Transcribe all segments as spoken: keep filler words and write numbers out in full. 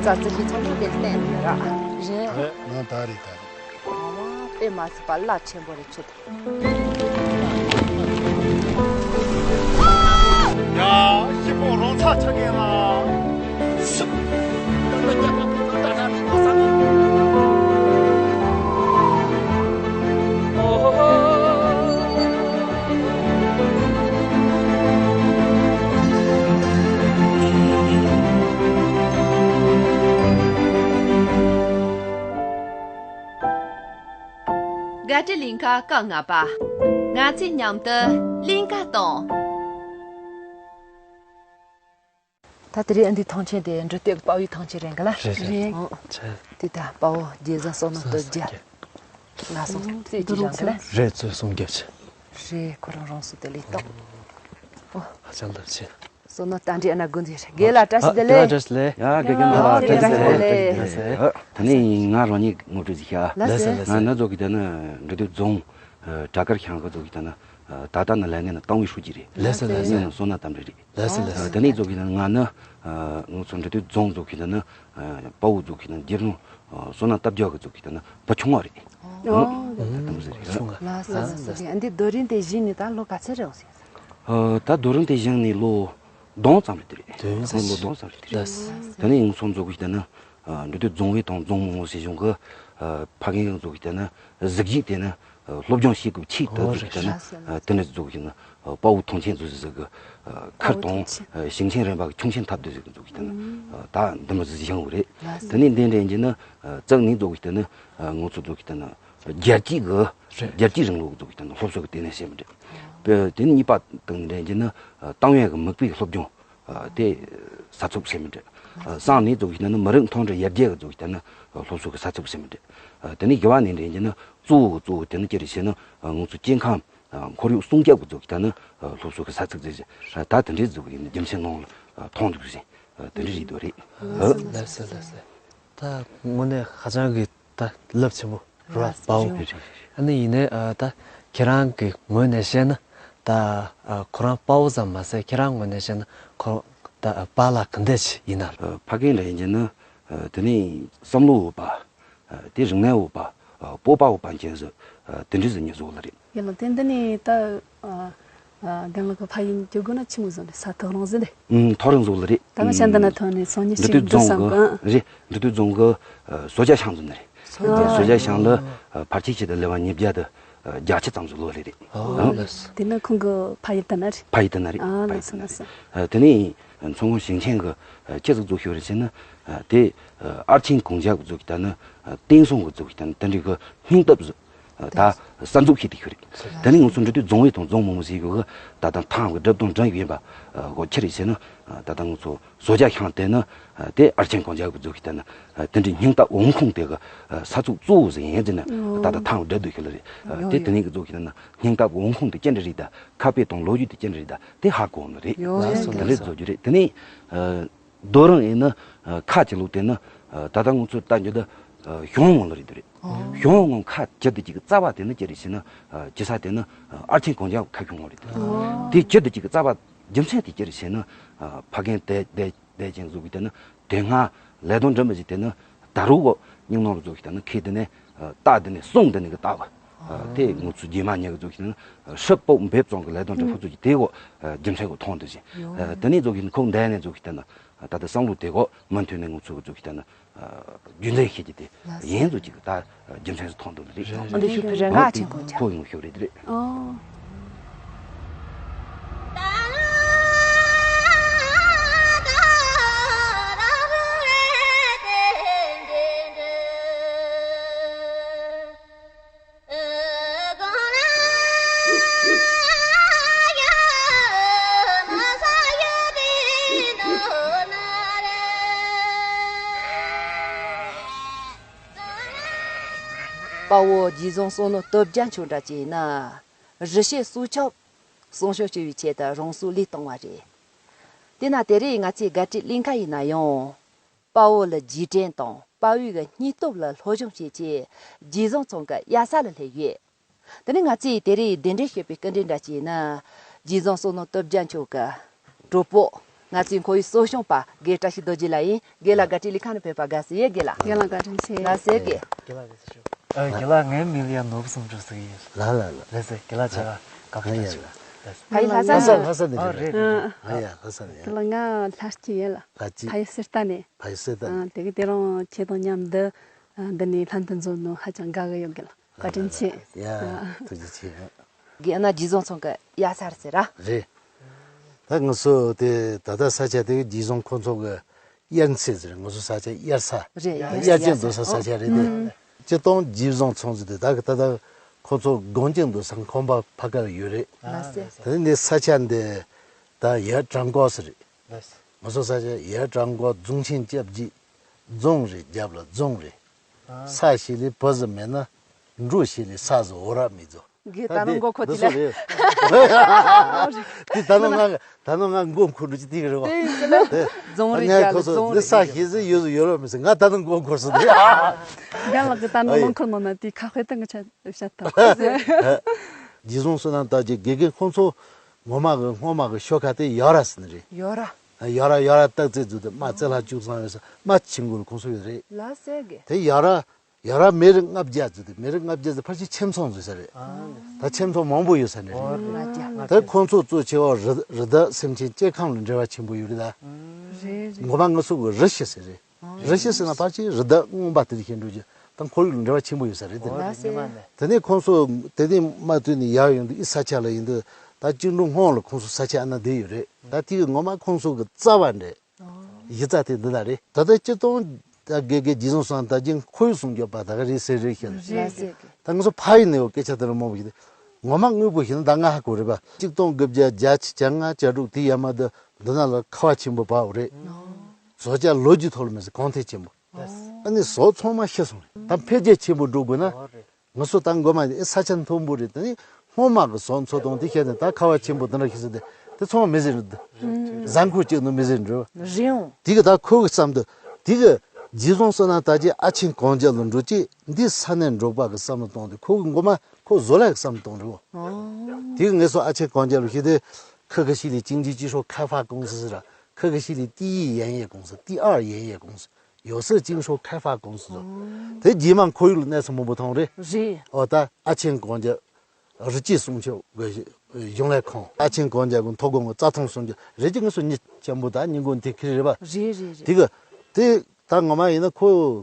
རྩ་རྩི་ཤེས་ཚང་མ་དེ་བསྟན་ནས་ར། རེད། རེད། ང་ད་རེད་ད་རེད། ཨ་མ་དཔེ་མ་སྲིད་པ་རླབས་ཆེན་པོ་རེད་ཁྱོད། ཡ། སྐྱིད་པོ་རོང་ཚ་ཆགས་མཁན་ལ། དགའ་སྤྲོའི་གླིང་ག་སྐབས་ལྔ་པ། ང་ཚོས་མཉམ་དུ་གླིང་ག་གཏོང་། ད་དེ་རིང་ཨ་འདི་ཐང་ཆེན་དེ་འབྲི་སྟེགས་དཔའ་བོའི་ཐང་ཆེན་རེད་འགའ་ལ། རེད་རེད། རེད། ཨང་། ཆེ། དེ་ད་དཔའ་བོ་རྗེ་བཟང་བསོད་ནམས་སྟོབས་རྒྱལ། ང་སོང་རྩེ་གཅིག་བཞག་འགའ་ལ། རེད། ཚོས་སུམ་བརྒྱབ་ཆེ། རེད། ཁོ་རང་རང་སུ་དེ་ལས་ཏོག་ཨོ། ཧ་ཅང་ལབ་ཆེ། བསོད་ནམས་རྟ་མགྲིན་ཨ་ན་དགོན་རྫས་རེད། དགེ་ལ་བཀྲ་ཤིས་བདེ་ལེགས། ཨ། བཀྲ་ཤིས་བདེ་ལེགས། ཡ་དགེ་རྒན་ལགས་བཀྲ་ཤིས་བདེ་ལེགས། ད་ནི་ང་རང་ཉིད་ངོ་སྤྲོད་ཅིག་བྱ། ལགས་སོ། ང་ནི་ཙོག་གི་ད་ནི་འབྲི་སྟོད་རྫོང་བྲག་དཀར་ཤང་གི་ཙོག་གི་ད་ནི་ད་ལྟ་ནི་ལས་ངན་ནི་ཏང་ཝེ་ཧྲུའུ་ཅི་རེད། ལགས་སོ་ལགས་སོ། ངའི་མིང་བསོད་ནམས་རྟ་མགྲིན་རེད། ལགས་སོ་ལགས་སོ། ད་ནི་ཙོག་གི་ད་ནི་ང་ནི་ང་ཚོ་འབྲི་སྟོད་རྫོང་ཙོག་གི་ད་ནི་དཔའ་བོ་ཙོག་གི་ད་ནི་རྒྱལ་ཡུམ་བསོད་ནམས་སྟོབས་རྒྱལ་གི་ཙོག་གི་ད་ནི་བུ་ཆུང་བ་རེད། ཨོ། ད་ནི་ཙོག་གི། ལགས་སོ་ལགས་སོ། ཨ་འདི་རྡོ་རིང་དེ་བཞེངས་ནས་ད་ལོ་ག་ཚོད་རེད་འོང་ཟེར། ད་རྡོ་རིང་དེ་བཞེངས་ནས་ལོ་བདུན་ཙམ་རེད་དེ་རེད། བདུན་ཙམ། ལོ་བདུན་ཙམ་རེད་དེ་རེད། ལགས། ད་ནི་ང་ཚོ་ཙོག་གི་ད་ནི་འབྲི་སྟོད་རྫོང་དབུས་དང་རྫོང་མང་པོ་སྲིད་གཞུང་གི་ཕ་རྒན་ཙོག་གི་ད་ནི་གཟི་བརྗིད་དེ་ནི་སློབ་སྦྱོང་བྱེད་དགོས་ཆེད་དུ་ཙོག་གི་ད་ནི་དེ་ནི་ཙོག་གི་ན་དཔའ་བོ་ཐང་ཆེན་ཙོག་ཟེར་གི་ཁུར་དང་ཞིང་ཆེན་རིམ་པ་གི་ཁྱུང་ཆེན་ཐབས་དེ་ཟེར་གི་ཙོག་གི་ད་ནི་ད་འདི་མོ་ཟིག་བཞེངས་ཡོད་རེད། ད་ནི་འདི་འདྲ་ཡིན་གྱི་ན་ཙག་ནི་ཙོག་གི་ད་ནི་ང་ཚོ་ཙོག་གི་ད་ནི། རྒྱལ་སྤྱིའི་གི། རེད། རྒྱལ་སྤྱིའི་རིང་ལུགས་ཀྱི་ཙོག་གི་ད་ནི་སློབ་གསོ་གི་ལྟེ་གནས་ཟེར་མི་འདྲ། དེ་ནི་གཉིས་པ་དང་འབྲེལ་གྱི་ནི་ཏང་ཡོན་གྱི་མིག་དཔེའི་སློབ་སྦྱོང་དེ་ས་ཚུགས་ཟེར་མི་འདྲ། གསུམ་ནི་ཙོག་གི་ད་ནི་མི་རིགས་མཐུན་སྒྲིལ་ཡར་རྒྱས་ཀྱི་ཙོག་གི་ད་ནི་སློབ་གསོ་གི་ས་ཚུགས་ཟེར་མི་འདྲ། དེ་ནི་བཞི་པ་ནི་འབྲེལ་གྱི་ནི་གཙོ་བོ་གཙོ་བོ་དེ་ནི་ཅི་རེད་ཟེར་ན་ང་ཚོ་སྐྱེ་ཁམས་ཁོར་ཡུག་སྲུང་སྐྱོབ་ཀྱི་ཙོག་གི་ད་ནི་སློབ་གསོ་གི་ས་ཚུགས་ཟེར་ད་དེ་འདྲའི་ཙོག་གི་རྒྱུ་མཚན་ནང་ལ་མཐོང་འདུག་ཟེར་དེ་འདྲ་རེད་འདུག་རེད། ལགས་སོ་ལགས་སོ་ལགས་སོ། ད་དངོས་གནས་ཧ་ཅང་གི་ད་རླབས་ཆེན་པོ། རེད་བ། དཔའ་བོ། ཨ་ནི་ཡིན་ནའི་ཨ་ད་ཁྱེད་རང་གི་ངོས་ནས་བཤད་ན་ད་ཨ་ཁོ་རང་དཔའ་བོ་ཙམ་མ་ཟད་ཁྱེད་རང་ངོས་ནས་བཤད་ན་ཁོ་ད་ཨ་པཱ་ལགས་ག་འདྲ་ཞིག་ཡིན་ན། ཨ་ཕ་རྒན་ལ་ཡིན་གྱི་ན་ཨ་དེ་ནི་བསམ་བློ་འོད་པ། ཨ་དེ་རིག་གནས་འོད་པ། ཨ་སྤོབས་པ་འོད་པ་ཅན་ཟེར་ཨ་དེ་འདྲ་ཟེར་ཉེ་བཟོ་ལ་རེད། ཡིན་ལ་དེ་འདི་ནི་ད་ཨ་ཨ་རྒན་ལགས་ཀྱི་ཕ་ཡུལ་གྱི་དགོས་ན་ཆི་མོ་ཟེར་ནས་ས་ཐག་རིང་ཟེར་ནས། ཨུམ་ཐག་རིང་ཟེར་ལ་རེད། ད་ང་ཤ་འདི་ན་ཐོན་ནས་སང་ཉིན་འབྲི་ཞིག་སྟོད་འདི་རྫོང་བསམ་གི་གང་། རེད། འབྲི་སྟོད་རྫོང་གི་ཨ་ཟོ་རྒྱ་ཤང་ཟེར་ནས་རེད། ཨ་ཟོ་རྒྱ་ཤང་ལ་ཨ་ཕལ་ཆེར་ཆེད་དུ་ལེ་བ་ཉིས་བརྒྱ་དང་ཨ་བརྒྱད་ཅུ་ཙམ་ཟེར་ལོ་རེད་རེད། ཨ་ཨ་ལགས། དེ་ན་ཁོང་གི་ཕ་ཡུལ་དེ་ན་རེད། ཕ་ཡུལ་དེ་ན་རེད། ཨ་ཕ་ཡུལ་ལགས་སོ་དེ་ན་ལགས་རེད། སོ། ཨ་དེ་ནས་མཚོ་སྔོན་ཞིང་ཆེན་གི་ཨ་ཅི་ཟིག་བཟོ་ཤོག་རེད་ཟེར་ན་ཨ་དེ་ཨ་ཨར་ཆེན་གངས་རྒྱབ་གི་ཙོག་གི་ད་ནི་ཨ་བསྟན་སྲུང་གི་ཙོག་གི་ད་ནི་དེ་འདྲའི་གི་སྙིང་སྟོབས་ཟིག་ད་གསར་འཛུགས་བྱེད་དུ་ཤོར་རེད། དེ་ནི་ང་ཚོ་འབྲི་སྟོད་རྫོང་དབུས་དང་རྫོང་མང་པོ་ཞིག་གི་ད་དང་ཐང་གི་སྒྲུབ་དང་འགྲན་ཡོད་པ་གོ་ཆི་རེད་ཟེར་ན་ད་ལྟ་ང་ཚོ་ཟོ་རྒྱ་ཤང་དེ་ནི་དེ་ཨར་ཆེན་གངས་རྒྱབ་གི་ཙོག་གི་དེ་ནི་དེ་འདྲའི་སྙིང་སྟོབས་འོང་ཁུངས་དེ་གི་ས་ཚུགས་གཙོ་བོ་ཟིག་ཡིན་ཟེར་ནས་ད་ལྟ་ཐང་གི་སྒྲུབ་དུ་ཤོར་ལ་རེད། དེ་དེ་ནི་གི་ཙོག་གི་དེ་ནི་སྙིང་སྟོབས་འོང་ཁུངས་དེ་ཅི་འདྲ་རེད་ད་ཁ་དཔེ་དང་ལོ་རྒྱུས་དེ་ཅི་འདྲ་རེད་ད་དེ་ཧ་གོ་ནི་རེད། ཡོ་ཡོ་དེ་འདྲ་བཟོ་རྒྱུ་རེད། དེ་ནི། རྡོ་རིང་ཡིན་ན་ཁ་ཅིག་ལུགས་དེ་ནི་ད་ལྟ་ང་ཚོས་ལྟ་རྒྱུ་དེ་གཞུང་ངོ་ལ་རེད་དེ་རེད། གཞུང་ངོ་ཁ་བྱི་དུ་ཅིག་གི་རྩ་བ་དེ་ནི་ཅི་རེད་ཟེར་ན་ཇི་ས་དེ་ནི་ཨར་ཆེན་གངས་རྒྱབ་ཁ་གཞུང་ངོ་རེད་དེ། དེ་བྱི་དུ་ཅིག་གི་རྩ་བ་རྒྱུ་མཚན་དེ་ཅི་རེད་ཟེར་ན་ཕ་རྒན་དེ་དེ་དེ་ཅན་ཟུག་གི་དེ་ནི་དེ་སྔ་ལས་དོན་འདྲ་མི་ཞིག་དེ་ནི་ད་རུ་བོ་སྙིང་ནང་ལ་ཟུག་གི་དེ་ནི་ཁེ་དེ་ནི་རྟ་དེ་ནི་གསུང་དེ་ནི་གི་རྟ་བ། དེ་ངུ་ཚུ་རྗེས་མ་ཉེ་གི་ཟུག་གི་དེ་ནི་ཧྲིབ་པོ་འབེབས་ཙོང་གི་ལས་དོན་འདྲ་ཧུ་ཚུ་གི་དེ་གོ་རྒྱུ་མཚན་གོ་མཐོང་དུ་ཞིང་དེ་ནི་ཟུག་གི་ཁོང་འདས་ནས་ཟུག་གི་དེ་ནི། ད་ལྟ་བསམ་བློ་དེ་གོ་མུ་མཐུད་ནས་ངུ་ཚུ་གི་ཚུགས་ཀྱི་ད་ནི་རྒྱུ་མཚན་ཤེས་ཀྱི་དེ་ཡིན་ཚུལ་ཅིག་ད་རྒྱུ་མཚན་སུ་མཐོང་འདུག་ནི་རེད། ཨ་འདི་ཤུ་ཕི་རེ་འགའ་ཆེན་ཁོང་ཆ་ཁོ་ཡོང་ཤོག་རེད་དེ་རེད། ཨོ། དཔའ་བོ་རྗེ་བཙུན་བསོད་ནམས་སྟོབས་རྒྱལ་མཆོག་འདྲ་ཅིག་ཡིན་ན། རི་ཤེད་སྲོག་ཆགས་སྲུང་སྐྱོབ་བྱེད་པའི་ཆེད་དུ་རང་སྲོག་བློས་བཏང་བ་རེད། དེས་ན་དེ་རིང་ང་ཚོའི་དགའ་སྤྲོའི་གླིང་ག་ཡིན་ན་ཡང་། དཔའ་བོ་ལ་རྗེས་དྲན་དང་དཔའ་བོའི་གི་སྙིང་སྟོབས་ལ་སློབ་སྦྱོང་བྱེད་ཆེད་རྗེ་བཙུན་ཚང་གི་གཡར་ས་ལ་སླེབས་ཡོད། དེ་ནས་ང་ཚོས་དེ་རིང་གདན་འདྲེན་ཞུས་པའི་སྐུ་མགྲོན་འདྲ་ཅིག་ཡིན་ན། རྗེ་བཙུན་བསོད་ནམས་སྟོབས་རྒྱལ་མཆོག་གི་གྲོགས་པོ། ང་ཚོའི་ཁོར་ཡུག་གཙོ་སྐྱོང་པ་རྒན་བཀྲ་ཤིས་རྡོ་རྗེ་ལགས་ཡིན། རྒན་ལགས་བཀའ་དྲིན་ལས་ཁ་ནས་ཕེབས་པ་དགའ་བསུ་ཡོད། རྒན་ལགས། རྒན་ལགས་བཀའ་དྲིན་ཆེ། ལགས་སེ་རྒན། རྒན་ལགས་ལགས་སེ་ཞུ། ཨ། རྒན་ལགས། ངའི་མིང་ལ་ཡ་ནོར་བུ་བསམ་གྲུབ་ཟེར་གྱི་ཡིན། ལགས་ལགས་ལགས། ལགས་སེ། རྒན་ལགས་བྱས་པ་སྐབས་ཨ་ཡ་དང་ལགས། ཕ་ཡུལ་ལྷ་ས་ལྷ་ས་ནས། ལྷ་ས་ནས་རེད། ཨ་རེད་རེད། ཨ་ཡ་ལྷ་ས་ནས། དེ་ལ་ང་ལྷ་སྐྱིད་ཡིན་ལ། ལྷ་སྐྱིད། ཕ་ཡུལ་གསེར་རྟ་ནས། ཕ་ཡུལ་གསེར་རྟ་ནས། ཨ། དེ་གི་དེ་རིང་ཁྱེད་དང་མཉམ་དུ་ཨ་འདི་ནས་ལྷན་དུ་འཛོམས་ནོ་ཧ་ཅང་དགའ་གི་ཡོད་གི་ལ། བཀའ་དྲིན་ཆེ། ཡ། ཨ། ཐུགས་རྗེ་ཆེ། རྒན་ན་རྗེ་བཟང་ཚང་གི་དབྱར་རྩྭ་རེད་ཟེར་ར། རེད། ད་ང་ཚོ་དེ་ད་ལྟ་ས་ཆ་དེ་རྗེ་བཟང་ཁོང་ཚོ་གི་དབྱར་མཚེས་ཟེར། ང་ཚོ་ས་ཆ་དབྱར་ས། རེད། དབྱར་དབྱར་ཅན་རྡོ་ས་ས་ཆ་རེད་དེ། ཨོ། སྤྱིར་བཏང་རྗེ་བཟང་ཚང་ཟེར་དེ་ད་གི་ད་ལྟ་ཁོང་ཚོ་སྒང་ཅན་རྡོ་ས་ཁང་པ་ཕ་ཁ་ཡོད་རེད། ལགས་སེ། དེ་ནས་ས་ཆ་འདི་ད་ཡར་བྲག་འགོ་ས་རེད། ལགས་སེ། ང་ཚོ་ས་ཆ་ཡར་བྲག་འགོ་རྫོང་ཆེན་སྐྱབས་རྗེ། རྫོང་རེད། རྒྱབ་ལ་རྫོང་རེད། ས་ཞིག་ལས་བུ་ཟིག་མེད་ན། འབྲུ་ཞིག་ལས་ས་ཟིག་འོ་ར་མི་ཚོ། གི་ད་ནང་མགོ་འཁོར་དེ་ལས། དེ་ད་ནང་ང་ད་ནང་ང་མགོ་འཁོར་འགྲོ་ཅི་ཐིག་རེད་བ། རྫོང་རེད། རྒྱ་ལ་རྫོང་རེད། ས་ཞིག་ཟིག་ཡོད་ཟིག་ཡོད་ར་མི་ཟིག་ང་ད་ནང་མགོ་འཁོར་སོང་དེ། རྒན་ལགས་ཀྱི་ད་ནང་ལོང་འཁོར་ནང་ན་དེ་ཁ་དཔེ་ད་ང་ཆ་བཤད་ཐུབ། རྗེ་བཟང་བསོད་ནམས་དར་རྒྱས་དགེ་རྒན་ཁོང་ཚོ་ངོ་མ་གི་སྔོན་མ་གི་ཤོ་ཁ་དེ་ཡོ་ར་ཟེར་ནི་རེད། ཡོ་ར། ཡོ་ར་ཡོ་ར་སྟག་རྩེ་རྫོང་དེ་རྨ་རྩེ་ལྷ་བཅུ་ཚང་ཡོད་ས་རྨ་ཆེན་མགོ་ལ་ཁོང་ཚོ་ཡོད་རེད། ལགས་སེ་གི། དེ་ཡོ་ར་ཡོ་ར་མི་རིགས་ལྔ་བརྒྱ་ཟེར་དེ་མི་རིགས་ལྔ་བརྒྱ་ཟེར་ཕལ་ཆེར་ཁྱིམ་ཚང་ཟེར་ས་རེད། ཨ། ད་ཁྱིམ་ཚང་མང་པོ་ཡོད་ས་ནི་རེད། ལྔ་བརྒྱ། ད་ཁོང་ཚོ་གཙོ་ཆེ་བ་རི་རི་དྭགས་སེམས་ཅན་སྐྱེ་ཁམས་ལ་འབྲེལ་བ་ཆེན་པོ་ཡོད་རེད་ད། རེད་རེད། ངོ་མ་ང་ཚོ་གི་རི་ཤི་ཟེར་རེད། རི་ཤི་ཟེར་ན་ཕལ་ཆེར་རི་དྭགས་རྔོན་པ་དེ་འདྲ་ཞིག་འགྲོ་རྒྱུ་དང་ཁོར་ཡུག་ལ་འབྲེལ་བ་ཆེན་པོ་ཡོད་ས་རེད་དེ། ལགས་སེ། དེ་ནས་ཁོང་ཚོ་དེ་ནས་མ་བཏུས་ནས་ཡར་ཡོང་དུས་ཨི་ས་ཆ་ལ་ཡིན་དུས་ད་བཅིངས་འགྲོལ་སྔོན་ལ་ཁོང་ཚོ་ས་ཆ་ཨ་ན་བསྡད་ཡོད་རེད། ད་དེ་གི་ངོ་མ་ཁོང་ཚོ་གི་རྩ་བ་འདྲ། གཞི་རྩ་དེ་འདི་ན་རེད། ད་ལྟ་སྤྱིར་བཏང་ད་དགེ་རྒན་རྗེ་བཟང་བསོད་ནམས་དར་རྒྱས་ཁོར་ཡུག་སྲུང་སྐྱོབ་པ་ད་ག་རེད་ཟེར་རེད་ཤག་ལགས་སེ། ད་ང་ཚོ་ཕ་ཡུལ་ནས་ཡོད་སྐད་ཆ་དེ་རིང་མང་པོ་ཞིག་ངོ་མ་དངོས་པོ་ཞིག་ན་ད་ང་ཧ་གོ་རེད་པ། གཅིག་སྟོང་དགུ་བརྒྱ་བརྒྱད་ཅུ་གྱ་ལྔ་གྱ་དྲུག་དེ་ཡར་མར་དུ་འདི་ན་ལ་ཁ་བ་ཆེན་པོ་བབས་རེད། བཟོ་བྱ་ལོ་རྒྱུས་ཐོག་ལ་མི་ཟེར་གོང་འཕེལ་ཆེན་པོ། ཨ་ནི་བཟོ་ཚང་མ་ཤི་སོང་རེད། ད་འཕེལ་རྒྱས་ཆེན་པོ་འགྲོ་དགོས་ན། ང་ཚོ་ད་མགོ་མ་ནས་ཨེ་ས་ཆ་མཐོན་པོ་རེད། དེ་ནི་སྔོན་མ་གི་བཟོ་འཚོ་སྟངས་དེ་བཤད་ནས་ད་ཁ་བ་ཆེན་པོ་དེ་འདྲ་ཞིག་ཟེར་ཏེ་དེ་ཚང་མ་མི་ཟེར་རེད། གཟའ་འཁོར་གཅིག་ནང་མི་ཟེར་འགྲོ། རེད་འོང་། དེ་གི་ད་ཁོ་གི་བསམ་དུ་དེ་གི་རྗེ་བཟང་བསོད་ནམས་དར་རྒྱས་ཨ་ཆེན་གངས་རྒྱབ་ལ་འགྲོ་ཅིག་འདི་ས་གནས་འབྲོག་པ་གི་བསམ་བློ་གཏོང་དུས་ཁོ་གི་མགོ་མ་ཁོ་བཟོ་ལས་གི་བསམ་བློ་གཏོང་རེད་འོ། ཨོ། དེ་གི་ངེད་ཚོ་ཨ་ཆེན་གངས་རྒྱབ་ལ་ཤི་དེ་可可西里经济技术开发公司是吧？可可西里第一盐业公司、第二盐业公司。 有色金属开发公司། དེ་རྗེས་མ་ཁོར་ཡུག་ལ་གནས་ཚུལ་མང་པོ་མཐོང་རེད། རེད། ཨོ་ད་ཨ་ཆེན་གངས་རྒྱབ་རི་སྐྱེས་སྲུང་སྐྱོབ་གི་གཞུང་ལས་ཁང་། ཨ་ཆེན་གངས་རྒྱབ་གི་མཐོ་སྒང་གི་རྩྭ་ཐང་སྲུང་སྐྱོབ་རེད་ཀྱི། ངེད་ཚོ་མི་སྐྱ་པོ་ད་མི་མགོ་མཐོ་ཁེ་རེད་པ། རེད་རེད་རེད། དེ་གི་དེ་ད་ངོ་མ་ཡིན་ན་ཁོ་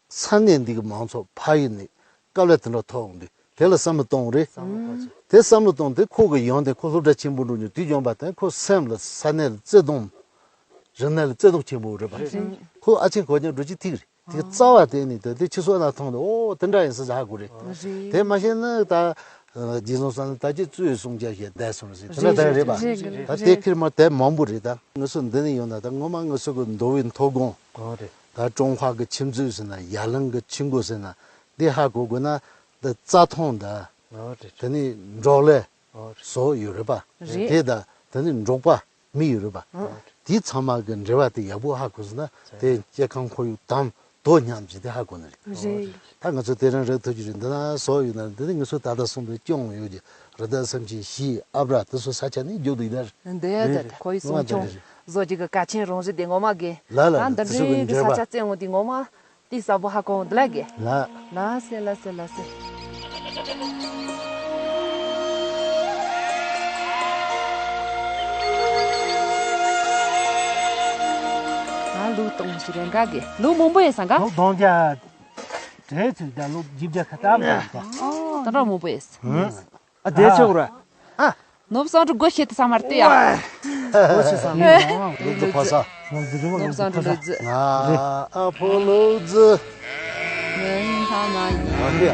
ས་གནས་འདི་གི་མང་ཚོགས་ཕ་ཡུལ་ནས་དཀའ་ལས་དེ་འདྲ་ཐོག་འོང་དུས་དེ་ལ་བསམ་བློ་གཏོང་རེད། བསམ་བློ་གཏོང་ཆེད། དེ་བསམ་བློ་གཏོང་དེ་ཁོ་གི་ཡོང་དེ་ཁོ་སློབ་གྲྭ་ཆེན་པོ་འགྲོ་མྱོང་དུས་ཡོང་པ་དང་ཁོ་སེམས་ལ་ས་གནས་ལ་བརྩེ་དུང་། རིག་གནས་ལ་བརྩེ་དུང་ཆེན་པོ་རེད་པ། རེད། ཁོ་ཨ་ཆེན་གངས་རྒྱབ་འགྲོ་ཅི་ཐིག་རེད། དེ་གི་རྩ་བ་དེ་ནི་དེ་དེ་ཁྱི་སོ་ན་མཐོང་དུས་ཨོ་དེ་འདྲ་ཡིན་ས་ཧ་གོ་རེད། རེད། དེ་མ་ཤེས་ན་ད་རྗེ་བཟང་བསོད་ནམས་དར་རྒྱས་གཙོས་སྲུང་སྐྱོབ་བྱས་བསྡད་སོང་ཟེར་དེ་འདྲ་ད་རེད་པ། རེད་རེད། ད་དེ་ཁེར་མ་དེ་མང་པོ་རེད། ད་ངེད་ཚོ་འདི་ནས་ཡོང་ན་ད་ངོ་མ་ངེད་ཚོ་གི་མདོ་དབུས་མཐོ་སྒང་། ཨོ་རེད། ད་ཀྲུང་ཧྭ་གི་ཁྱིམ་མཚེས་ཟེར་ན་ཡ་གླིང་གི་ཆུ་མགོ་ཟེར་ན་འདི་ཧ་གོ་དགོས་ན་འདི་རྩྭ་ཐང་ད། ཨོ་རེད། དེ་ནི་འབྲོག་ལས་ཨོ་རེད། བཟོ་ཡོད་རེད་པ། རེད། དེ་ད་དེ་ནི་འབྲོག་པ་མི་ཡོད་རེད་པ། ཨོ་རེད། དེ་ཚང་མ་གི་འབྲེལ་བ་དེ་ཡག་པོ་ཧ་གོ་སོང་ན་དེ་སྐྱེ་ཁམས་ཁོར་ཡུག་དང་དོ་མཉམ་གྱི་དེ་ཧ་གོ་ནི་རེད། རེད། ད་ང་ཚོ་དེ་རིང་རེག་ཐུབ་ཀྱི་རེད། འདི་ན་བཟོ་ཡོད་ན་འདི་ནི་ང་ཚོ་ད་ལྟ་སོང་དུ་སྐྱོང་ཡོད་ཀྱི་རི་དྭགས་སེམས་ཅན་བཞི་ཨ་བྲ་དེ་ཚོ་ས་ཆ་ནི་རྒྱུག་དུ་ཡིན་ན་རེད། འདི་ཡ་ད་ཁོར་ཡུག་སྲུང་སྐྱོང་བཟོ་རྒྱུ་གི་གལ་ཆེན་རང་བཞིན་དེ་ངོ་མ་དགེ། ལ་ལ་ད་འདི་འདྲའི་གི་ས་ཆ་བཙན་འོང་དེ་ངོ་མ་དེ་ས་བོ་ཧ་གོ་འདི་ལ་དགེ། ལ། ལ་སེ་ལ་སེ་ལ་སེ། ང་ལུག་གཏོང་ཞིག་རེ་འགའ་དགེ། ལུག་མང་པོ་ཡོད་ས་འགའ། ལུག་གདོང་རྒྱ། དེ་ཚོ་ད་ལུག་བཞི་བརྒྱ་ཁ་ཏམ་ད། ད་འདྲ་མང་པོ་ཡོད། ཨ་དེ་ཆོག་ར། ཨ། ནོར་བུ་བསམ་འགྲུབ་སྒོ་ཕྱེ་དེ་ས་མར་ལྟོས་ཡ། སྒོ་ཕྱེ་ས་མར། ལུག་རྫི་ཕོ་ས། ནོར་བུ་བསམ་འགྲུབ་ལུག་རྫི། ང་ཨ་ཕོ་ལུག་རྫི། ང་ལྟོས་ཡ།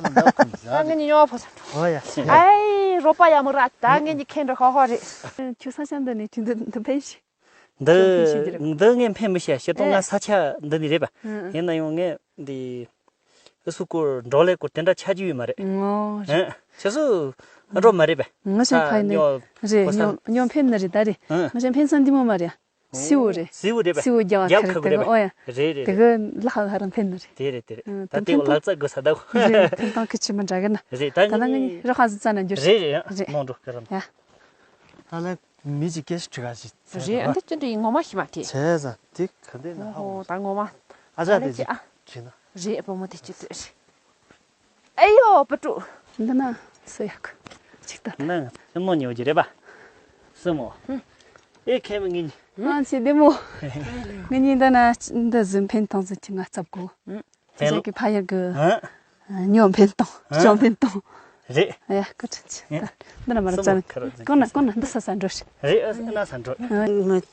ནི་ནག་ཁུམ་ཟ། ད་ངེད་གཉིས་ཉོ་བོ་ས། ཨོ་ཡ། ཨའི་རོ་པ་ཡ་མོ་ར། ད་ངེད་གཉིས་ཁེན་ར་ཧོ་ཧོ་རེད། ཁྱོད་ས་ཆ་འདི་ནས་ཁྱོད་འདི་འདི་ཕན་ཤི། འདི་ཕན་ཤི་རེད། འདི་ངས་ཕན་མི་ཤེས། ཤེས་ཏོང་ང་ས་ཆ་འདི་ནས་རེད་པ། ཡིན་ན་ཡང་ངས་འདི་ཨི་སུ་སྐོར་འགྲོ་ལས་སྐོར་དེ་འདྲ་ཆ་རྒྱུས་ཡོད་མ་རེད། ངོ་རེད། ཁྱེད་སུ་འགྲོ་མ་རེད་པ། ང་ཤ་ཁ་ནས་རེད། ཉོ་ཉོ་ཕན་ནི་རེད་ད་རེད། ང་ཤ་ཕན་ས་འདི་མོ་མ་རེད། སིའུ་རེད། སིའུ་རེད་པ། སིའུ་རྒྱ་བ་རྒྱ་ཁ་རེད་ཁ་རེད་པ། ཨོ་ཡ། རེད་རེད། དེ་གི་ལྷག་ཧ་རང་ཕན་ནི་རེད། དེ་རེད་དེ་རེད། ད་དེ་ལག་རྩལ་དགོས་ས་ད། རེད། ཐེམ་ཐང་ཁི་ཆི་མི་འདྲ་གི་ན། རེད། ད་ད་ང་ནི་རོ་ཧ་ཟི་ཙ་ན་འགྱུར། རེད་རེད། རེད། མོང་འགྲོ་གི་རམ། ཡ། ད་ལ་མི་ཅིག་སྐད་ཤུགས་ཁྲི་ག་ཞིག་ཚད་རེད། ཨ་འདི་ཅི་འདྲ་ཡིན་ངོ་མ་ཤི་མ་དེ། བྱས་ཙང་དེ་ག་འདྲས་ན་ཧ་ཨོ་ཧོ་ད་ངོ་མ། ཨ་ཅག་དེ་ཅི་ཨ་ཅི་ན། རེད་བུ་མོ་དེ་ཅི་ཚོད་རེད། ཨེ་ཡོ་བུ་ཕྲུག་འདི་ན་སུ་ཡག་ཅིག་ལྟ། ན་སེམས་ནོ་ཉོ་རྒྱུ་རེད་པ། སེམས་མོ། ཨེ་ཁེ་མི་ངིན། ང་ཚེ་བདེ་མོ། ངིན་ཉིན་ད་ན་འདི་བཟོས་ཕན་ཐང་ཟིན་གྱི་ང་ཚབ་གོ། ཕན་ལོ། ཁྱེད་ཀྱི་ཕ་ཡུལ་གི་ཉོ་ཕན་ཐང་ཅོ་ཕན་ཐང་། རེད། ཡ་སྐུ་དྲིན་ཆེ། ད་འདི་ན་མ་ར་ཙམ་གོང་ན་གོང་ན་འདི་ས་ས་འགྲོ་ཤི། རེད། ཨ་ན་ས་འགྲོ།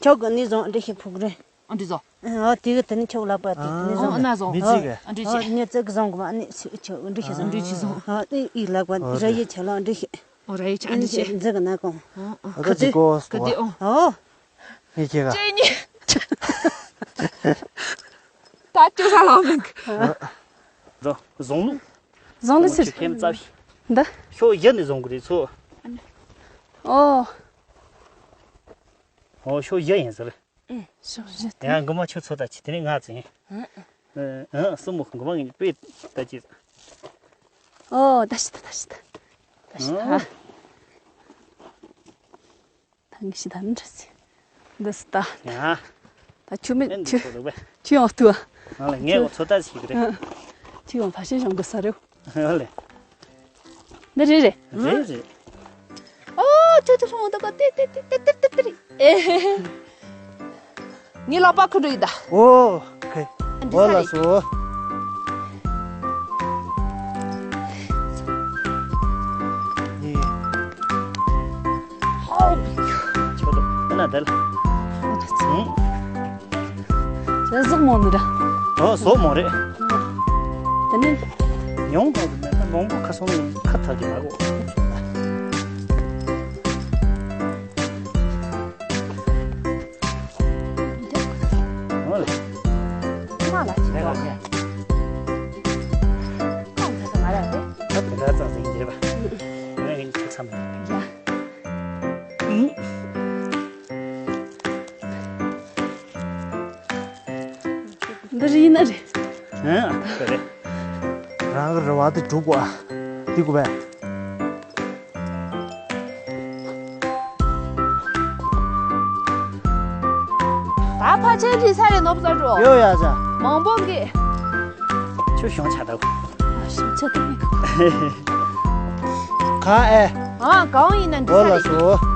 ཁྱོད་གི་ནི་བཟང་འདྲི་ཤི་ཕུག་རེད། ཨ་འདི་བཟོ། ཨ་དེ་གི་དེ་ནི་ཁྱོད་ལག་པ་དེ་ནི་བཟང་། ཨ་ན་བཟང་། ཨ་འདི་ཅི་གི། ཨ་འདི་ཅི། ཨ་ནི་ཙི་གི་བཟང་གི་མ་ནི་ཁྱོད་འདྲི་ཤི་བཟང་། འདི་ཅི་བཟང་། ཨ་དེ་ཡི་ལག་པ་ར་ཡི་ཆ་ལ་འདྲི་ཤི། ཨོ་ར་ཡི་ཆ་འདི་ཅི། ཨ་ནི་ཙི་གི་ན་གོང་། ཨ་ག་དེ་གོ་ག་དེ་ཨོ། ཨོ། ངས་ཁྱེད་ཀ་ཅེ་ཉི། ད་ཅོ་ས་ལ་མིན། བཟང་ལུགས། བཟང་ལུགས་ཟེར། ཁྱེད་རྩ་བཞི། འདི། ཤོག་བཞི་ནས་བཟུང་གི་རེད་ཚོ། ཨོ། ཨོ་ཤོག་བཞི་ཡིན་ཟེར། ཤོག་བཞི་དེ། ཡང་དགོང་མོ་ཁྱོད་ཚོ་ད་ཅི་དེ་ནས་ང་ཚོ་ཡིན། ཨ་སྲུ་མོ་དགོང་མོ་ངས་དཔེ་ད་ཅི། ཨོ་ད་ཤི་ད་ད་ཤི་ད། ད་ཤི་ད། ད་ངས་ཤི་ད་འདྲ་ཟེར། འདི་སི་ད། ཡ། ད་ཆུ་མེད་ཨེ་འདི་ཆུ། ཁོ་ལ་བས། ཆུ་ཡང་ལྟོས། ང་ལ་ངས་འོ་ཚོད་ལྟ་ཞིག་རེད། ཆུ་ཡང་ཕ་ཤེས་ཤོང་གི་ས་རེད། ཨ་ལེ། འདི་རེད་རེད། རེད་རེད། ཨོ་ཆུ་ཆུ་སོང་ད་ག་ཏེ་ཏེ་ཏེ་ཏེ་ཏེ་ཏེ་ཏེ་རེད། ཨེ། ངའི་ལག་པ་ཁུ་འགྲོ་ཡི་ད། ཨོ་ཁེ། འདི་ཨོ་ས་ལ་རེད། སོ། ཡེ། ཧའོ། ཆོ་ད་ན་དལ། ཨོ་ད་ཚེ། ཨང་། ཟོག་མོ་ནི་ར། ཨོ་ཟོག་མོ་རེད། དེ་ནི། ཡོང་ག་མེད་ན་མང་པོ་ཁ་སོང་ནས་ཁ་ཐག་གི་མ་གོ། ཨོ་ལེ། ཁ་ལ་ཅི་ལ་ལ་ལ། ཁ་ལ་ལ་ལ། ཁ་ལ་ལ་ལ་ཟིན་རྒྱབ། ང་ཡིན་ཁྱེད་ཚང་མ། འདི་རི་ཡིན་ན་རེད། ཨ་རེད། རང་གི་རེ་བ་དེ་འགྲུབ་དགོས། འདི་དགོས་པས། ད་ཕལ་ཆེར་འགྲིག་ས་རེད། ནོར་བུ་བཟའ་འགྲོ། ཡོད་ཡ་ཅག་མང་པོ་གི་ཆུ་ཤོང་ཆ་དག་ཞིམ་ཆ་དུ་མི་ག་གང་ཨེ། ཨ་གང་ཡིན་ན་འགྲིག་ས་རེད། འོ་ལགས་སོ།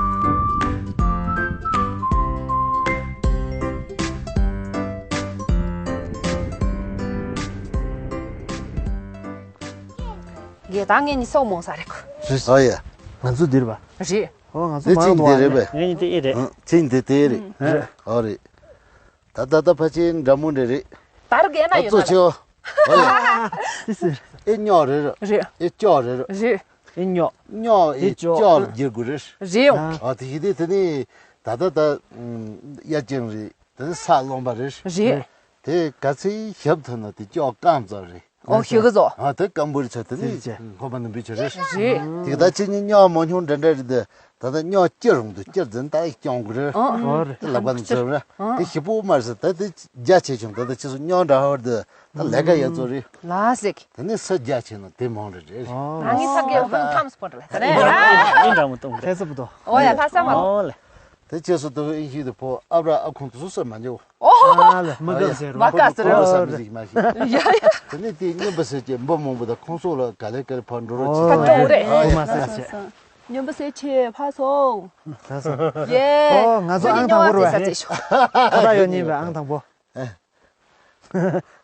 ངས་ད་ངས་ནི་སོག་མོང་ས་རེད་གོ། རེད། ཨ་ཡ། ང་ཚོ་འདིར་བ། རེད། ཨོ་ང་ཚོ་དེ་མང་ཅིག་དུ་བ་འདི་རེད་རེད། པས། ངས་ནི་དེ་ཨེ་རེད། ཨ་ཚིག་འདི་དེ་རེད། རེད། ཨོ་རེད། ད་ད་ད་ཕལ་ཆེར་འདྲ་མོ་འདྲ་རེད། དར་གས་ན་ད་ཡོད་གཙོ་ན་ཆེ་རེད། ཨོ་ཡ། ཨེ་སྙོག་རེད་རེད། རེད། ཨེ་སྐྱོག་རེད་རེད། རེད། ཨེ་སྙོག་རེད་རེད། སྙོག་ཨེ་ཨེ་སྐྱོག་སྐྱོག་རྒྱག་དགོས་རེད། རེད་ཡོང་། ཨ་དེ་ཡིན་དེ་དེ་ནི་ད་ད་ད་ཡ་ཅན་རེད། དེ་ནི་ས་སློང་པ་རེད། རེད། དེ་ག་ཚོད་ཞབས་ཐུབ་ན་དེ་སྐྱོག་རྐང་ཙམ་རེད། ཨོ་ཤི་གི་ཟོ། ཨ་དེ་སྐམ་པོ་རེད་ཆ་དེ་ནི་ཅི་ཅི་ཁོ་པ་ནི་འབུད་ཆ་རེད། རེད། དེ་ད་ཅི་ནི་སྙོག་མ་ཉུང་འདྲ་འདྲ་རེད་དེ། ད་ད་སྙོག་སྐྱེ་རུང་དུ་སྐྱེ་འཛིན་ད་སྐྱོང་དགོས་རེད། ཨོ་རེད། དེ་ལག་པ་ནི་ཚོས་རེད། ཨོ་དེ་ཞིབ་པོ་མ་རེད་ད་དེ་རྒྱ་ཆེ་ཆུང་ད་ད་ཅི་སུ་སྙོག་འདྲ་ཧོར་དེ་ད་ལས་ཀ་ཡ་ཚོ་རེད། ལ་སིག་དེ་ནི་ས་རྒྱ་ཆེ་ན་དེ་མང་རེད་རེད། ཨོ་ང་ངི་ས་གའི་ཧོང་ཐམས་པོ་འདྲ་ལ་ད་རེད། ཨིན་འདྲ་མོ་གཏོང་གི་རེད། ཁེ་སུ་པོ་ཏོ། ཨོ་ཡ་ལྷ་ས་མ། ཨོ་ལེ། དེ་ཅེས་སུ་དུ་ཨིན་ཤི་དུ་ཕོ་ཨ་བྲ་ཨ་ཁུང་དུ་སུ་སུ་མ་འཇོག་ཨ་ལ་མ་ག་ཟེར་བ། མ་ག་ཟེར་བ། ཡ་ཡ། དེ་ནི་དེ་སྙན་པ་ཟེར་གྱི་འབུ་མང་པོ་དང་ཁོང་ཚོ་ལ་ག་ལེ་ག་ལེ་ཕར་འགྲོ་རོགས་ཨོ་བྱེད། ད་ཅོག་རེད། ཨོ་མ་ཟེར་བྱེད། སྙན་པ་ཟེར་ཆེ་ཕ་སོ། ད་སོ། ཡེ། ཨོ་ང་ཚོ་ཨང་དང་པོ་རེད་བ། ད་ད་ཡོད་ཉིན་པའི་ཨང་དང་པོ།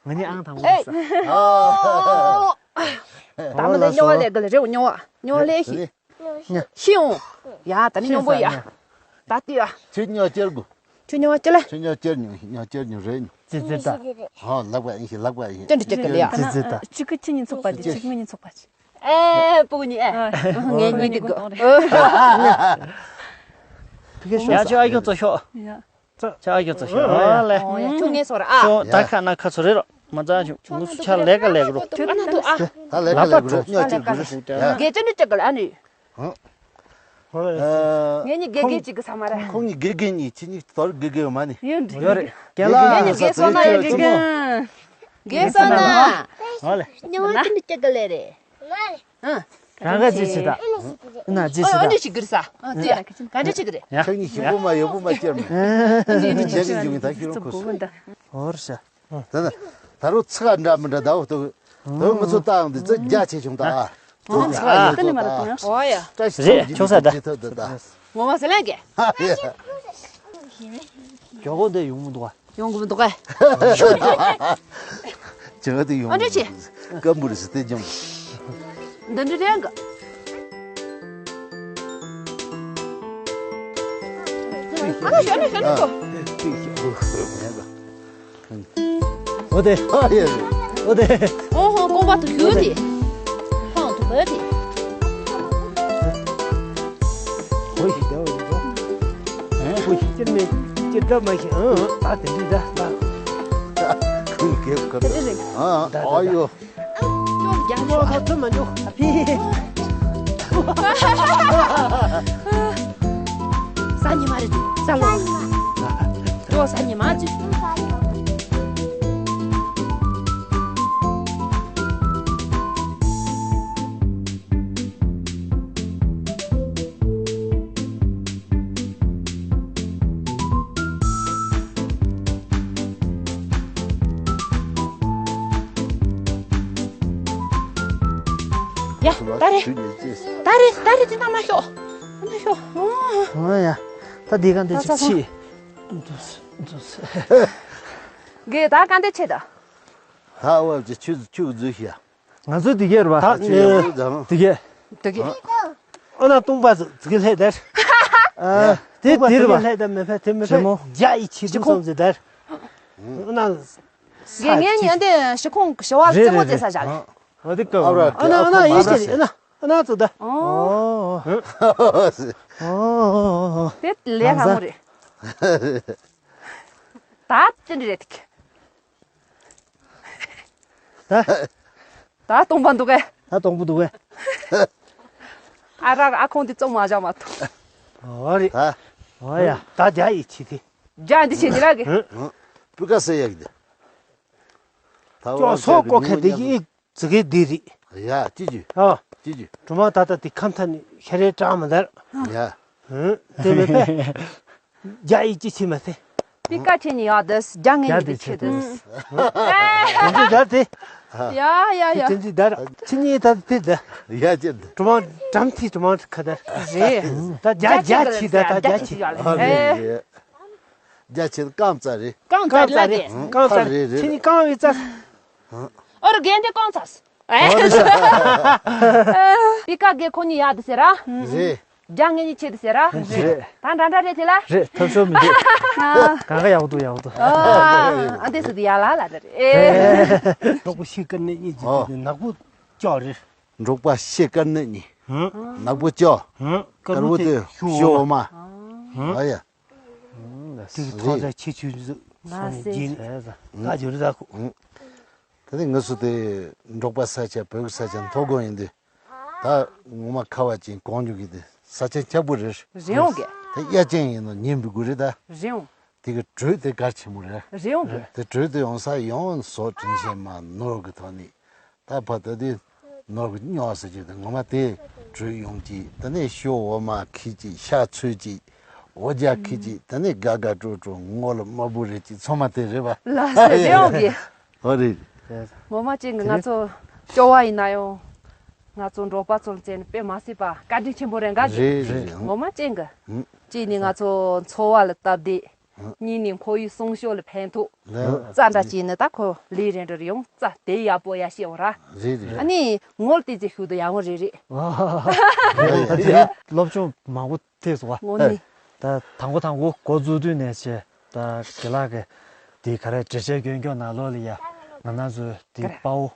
ང་གཉིས་ཨང་དང་པོ་རེད་ས། ད་མ་ད་སྨྱོ་བ་ལས་ག་ལེ་རེད། སྨྱོ་བ་སྨྱོ་བ་ལས་ཤི། ཤི་འོང་། ཡ་ད་ནི་སྙོམས་པོ་ཡ། ད་ལྟ་ཡ། ཁྱོད་སྨྱོ་སྐྱེར་དགོས། ཁྱོད་སྨྱོ་སྐྱེར་ལ། ཁྱོད་སྨྱོ་སྐྱེར་ཉོ་སྨྱོ་སྐྱེར་ཉོ་རེད་ཉོ། ཙི་ཙི་ད། ཧོ་ལག་པ་ཡིན་ཞིག་ལག་པ་ཡིན། ཅི་འདྲ་སྐྱེར་གི་ལ་ཡ། ཙི་ཙི་ད། གཅིག་གི་ཁྱི་གཉིས་ཚོགས་པ་དེ་གཅིག་ངོ་གཉིས་ཚོགས་པ་ཅི། ཨེ་སྤུ་གུ་གཉིས་ཨེ། ངའི་གཉིས་འདི་གོ། ཕི་ཁེ་ཤོ། ཡ་ཆོ་ཨ་ཁྱོད་ཚོ་ཤོག་ཡ། ཆ་ཨ་ཁྱོད་ཚོ་ཤོག་ཨོ་ལེ། ཨོ་ཡ་ཁྱོད་ངས་སོ་ར་ཨ། ཁྱོད་ད་ཁ་ན་ཁ་ཚོ་རེད་རོ། མ་ཙང་ཁྱོད་ངུ་སུ་ཆ་ལས་ཀ་ལས་ཀ་རོ། ཁྱོད་ཨ་ན་དུ་ཨ། ད་ལས་ཀ་ལས་ཀ་རོ་སྨྱོ་ཅིག་དགོས་རེད། ཡ། དགེ་ཅན་ནི་ཅག་ག་ལ་ཨ་ནི། ཧང་། ངེད་གཉིས་དགེ་རྒན་གཅིག་གི་ས་མ་རེད། ཁོང་གཉིས་དགེ་རྒན་གཉིས་ཁྱེད་གཉིས་དོར་དགེ་རྒན་ཡོད་མ་ནི། ཡོད་འདི། ཡོད་རེད། རྒན་ལགས། ངེད་གཉིས་དགེ་སོང་ན་ཡོད་དགེ་རྒན། དགེ་སོང་ན། ཨོ་ལེ། ཉི་མ་ཅི་འདྲ་སྐྱེ་གི་ལེ་རེད། ཨ། རང་ག་ཅི་བྱེད་ད། ཨ་ན་ཅི་བྱེད་ད། ཨ་ནི་ཞིག་གིར་ས། ཨ་ཙི་ཡ། ག་འདྲ་ཅི་གི་རེད། ཡ། ཁྱེད་གཉིས་ཞིག་པོ་མ་ཡོད་པོ་མ་སྐྱེར་མེད། ཨ་ནི་ཁྱེད་གཉིས་ཞིག་ད་ཤི་རོ་ཁོ་སོ། ཨོ་ར་ཤ། ད་ནི་ད་རུང་ཚིག་འདྲ་མི་འདྲ་ད་འོ་ཏོ། ད་ང་ཚོ་ཏང་འདི་ཚོ་རྒྱ་ཆེ་ཆུང་ད་ཨ། ཚིག་ཡོད་ཏོ་ད། ཨོ་ཡ། བཀྲ་ཤིས་རེད་ཆོག་ས་ད། ཅི་ཐོབ་ད་ད། ངོ་མ་ཟེར་ལན་གེ། ཧ་ཡ། ཇོ་གོ་འདི་ཡོང་མི་འདུག་ཨ། ཡོང་གི་མི་འདུག་གས། ཇོ་གོ་འདི་ཡོང་། ཨ་འདྲ་ཆེ། སྐམ་པོ་རེད་ཟེར་ཏེ་ཇོ། འདི་འདྲ་རེད་ག། ཨ་ན་ཞོ་ན་ཞོ་ན་ཏོ། འོ་དེ། ཨོ་དེ། ཨོ་ཧོ་ཀོ་བ་དུ་ཡོད་དེ། ཧང་དུ་བ་དེ། ཁོ་ཞིག་ད་འོ་ཡིན་ཏོ། ཁོ་ཞིག་ཅིར་མེད་ཅིར་འདྲ་མ་ཞིག་ཨང་ཨ་དེ་འདྲ་འདྲ། ཁོ་ཡི་གེ་བཀར། ཨ་ཨ་ཡོ། ཀྱོག་ཀྱོག་ཐོན་མ་འཇུག་ཕི། ས་ཉི་མ་རེད་འདུག་ས་ལོ། ཀྱོག་ས་ཉི་མ་ཅིག་ཡ། ད་རེད། ད་རེད་ད་རེད་དེ་ན་མ་ཤོག་མ་ཤོག་ཨོ་ཡ། ད་དེ་ག་འདི་ད་ཅིག་ཕྱིས། གེ་ད་ག་འདི་ཆེ་ད། ཧ་བབ་ཅི་ཆུ་ཆུ་འཛུལ་ཤི་ཡ། ང་ཚོ་དེ་གས་རེད་པ། ད་ཆུ་ཡག་པོ་ཛ་མོ། དེ་གས། དེ་གས། ཨ་ན་སྟོང་པ་ཟིག་ལྷས་དར། ཨ་དེ་དེ་རེད་པ། ལྷས་དར་མི་ཕད་དེ་མི་ཕད་རྒྱ་ཡི་ཆི་ཁུང་སོང་ཟིག་དར། ཨ་ན། དགེ་རྒན་ཉན་དེ་ཤི་ཁོང་གི་ཞི་བ་རྩེ་མོ་རྩེ་ས་བཞག་ལེ། ཨ་དེ་ཀ་ཨ་ན་ཨ་ན་ཡིན་ཞེས་ཨ་ན་ཨ་ན་ཙོ་ད། ཨོ། ཨོ། དེ་ལས་སླ་མོ་རེད། ད་ཅི་འདྲ་རེད་དེ། ད། ད་སྟོང་པ་འདུག་གས། ད་སྟོང་པོ་འདུག་གས། ཨ་རག་ཨ་ཁོང་དེ་བཙོང་མ་བཞག་མ་ཐུབ། ཨོ་རེད། ཨོ་ཡ། ད་རྒྱ་ཡི་ཆི་དེ། རྒྱ་འདི་ཆེ་འདི་རག་གི། སྤུས་ཀ་སེ་ཡག་གི་དེ། ད་ཅོ་སོ་ཀོ་ཁ་དེ་ཡི། ཙི་གེ་འདི་རེད། ཡ་ཅི་ཅི་ཨ། ཅི་ཅི། གྲོ་མ་ད་ལྟ་དེ་ཁམས་ཐ་ནི་ཤ་རེ་གྲགས་མ་དར། ཡ། ཧུམ། དེ་མེད་པས། རྒྱ་ཡིག་ཅི་ཆི་མ་ཟེ། དེ་ཀ་ཆེ་ནི་ཡག་དུས་རྒྱ་ངན་ནི་དེ་ཆེ་དུས། དེ་འདི་དར་དེ། ཡ་ཡ་ཡ། དེ་འདི་དར་ཆི་ནི་ད་དེ་དར། ཡ་ཅི་དར། གྲོ་མ་གྲམ་ཐི་གྲོ་མ་ཁ་དར། རེད། ད་རྒྱ་རྒྱ་ཆི་ད་ད་རྒྱ་ཆི། ཨ་རེད་རེད། རྒྱ་ཆི་རྐང་རྩ་རེད། རྐང་རྩ་རེད། རྐང་རྩ་རེད། ཆི་ནི་རྐང་བའི་རྩ། ཨོ་ར་རྒན་དེ་རྐང་ཚ། ཨོ་རེད་ཤག་པི་ཀ་གེ་ཁོ་གཉིས་ཡག་དུ་ཟེར་ར། རེད། རྒྱ་ངན་གཉིས་ཆེ་དུ་ཟེར་ར། རེད། ད་འདྲ་འདྲ་རེད་དེ་ལ། རེད་ཐབས་ཤོར་མི་འདུག་གང་ག་ཡག་པོ་འདུག་ཡག་པོ་འདུག་ཨ་འདི་སུ་དུ་ཡག་ལ་ལ་རེད། འབྲོག་པ་ཤེས་དཀར་ནད་གཉིས་ཀྱི་ཨོ། ནག་པོ་ལྕགས་རེད། འབྲོག་པ་ཤེས་དཀར་ནད་གཉིས། ནག་པོ་ལྕགས། དཀར་པོ་དེ་ཤོ་འོ་མ། ཨ་ཡ། དེ་གི་ཐོག་ས་ཁྱེད་ཆུ་ཟིག་སོང་ནས་རྗེས་ནས་ད་འབྱོར་ཟ་ཁུ། དེ་ནས་ངུ་སུ་དེ་འབྲོག་པ་ས་ཆ་བོད་ཀྱི་ས་ཆ་མཐོ་སྒང་ཡིན་དུས་ད་ངོ་མ་ཁ་བ་ཅན་གོང་འཇུག་གི་དེ་ས་ཆ་འཁྱག་པོ་རེད། རེད་འོང་གི། དེ་གཡའ་ཅན་ཡིན་ནོ་ཉན་པའི་དགོས་རེད་ད། རེད་འོང་། དེ་གི་དྲོད་དེ་གལ་ཆེན་པོ་རེད། རེད་འོང་གི། དེ་དྲོད་དེ་ཡོང་ས་ཡོང་སོགས་དྲིན་ཆེན་མ་ནོར་གི་ཐོག་ནས། ད་ཕ་ད་དེ་ནོར་གི་རྙོག་ཟེར་གྱི་དེ་ངོ་མ་དེ་བྲོས་ཡོང་གི། ད་ནས་ཤོ་འོ་མ་ཁི་ཅིག་ཤ་ཚོད་ཅིག་འོ་ཇ་ཁི་ཅིག་ད་ནས་དགའ་དགའ་སྤྲོ་སྤྲོ་སྔོ་ལ་དམར་པོ་རེད་ཅིག་ཚང་མ་དེ་རེད་པ། ལ་ཟེར་རེད་འོང་གི། ཨོ་རེད། ངོ་མ་ཅན་གི་ང་ཚོ་སྐྱོ་བ་ཡིན་ན་ཡང་ང་ཚོ་འབྲོག་པ་ཚོ་ལ་བཙལ་ནས་དཔེ་མ་སྲིད་པ་བཀའ་དྲིན་ཆེན་པོ་རེད་འགའ་ཞིག་རེད་རེད། ངོ་མ་ཅན་གི། ཅིག་ནི་ང་ཚོ་འཚོ་བ་ལ་སྟབས་བདེ། གཉིས་ནས་ཁོར་ཡུག་སྲུང་སྐྱོབ་ལ་ཕན་ཐོགས། རྩ་འདྲ་བྱས་ནས་ད་ཁོ་ལས་རེ་འདྲ་རེ་ཡོང་རྩ་དེ་ཡག་པོ་ཡ་ཤེས་འོ་ར། རེད་རེད། ཨ་ནི་ངོ་ལ་བལྟས་ཚེ་ཤུགས་དུ་ཡག་འོ་རེད་རེད། ད་དེ་སློབ་སྦྱོང་མང་པོ་ཐེབས་སོང་བ། ངོ་ནི། ད་དང་པོ་དང་པོ་འགོ་བཙུགས་དུས་ནས་བྱས་ད་དགེ་ལགས་ཀྱི་དེ་ག་རེ་འགྲེལ་བཤད་སྐྱོན་སྐྱོན་ནང་ལོགས་ལ་ཡ་ང་རང་ཚོའི་དེ་དཔའ་བོ།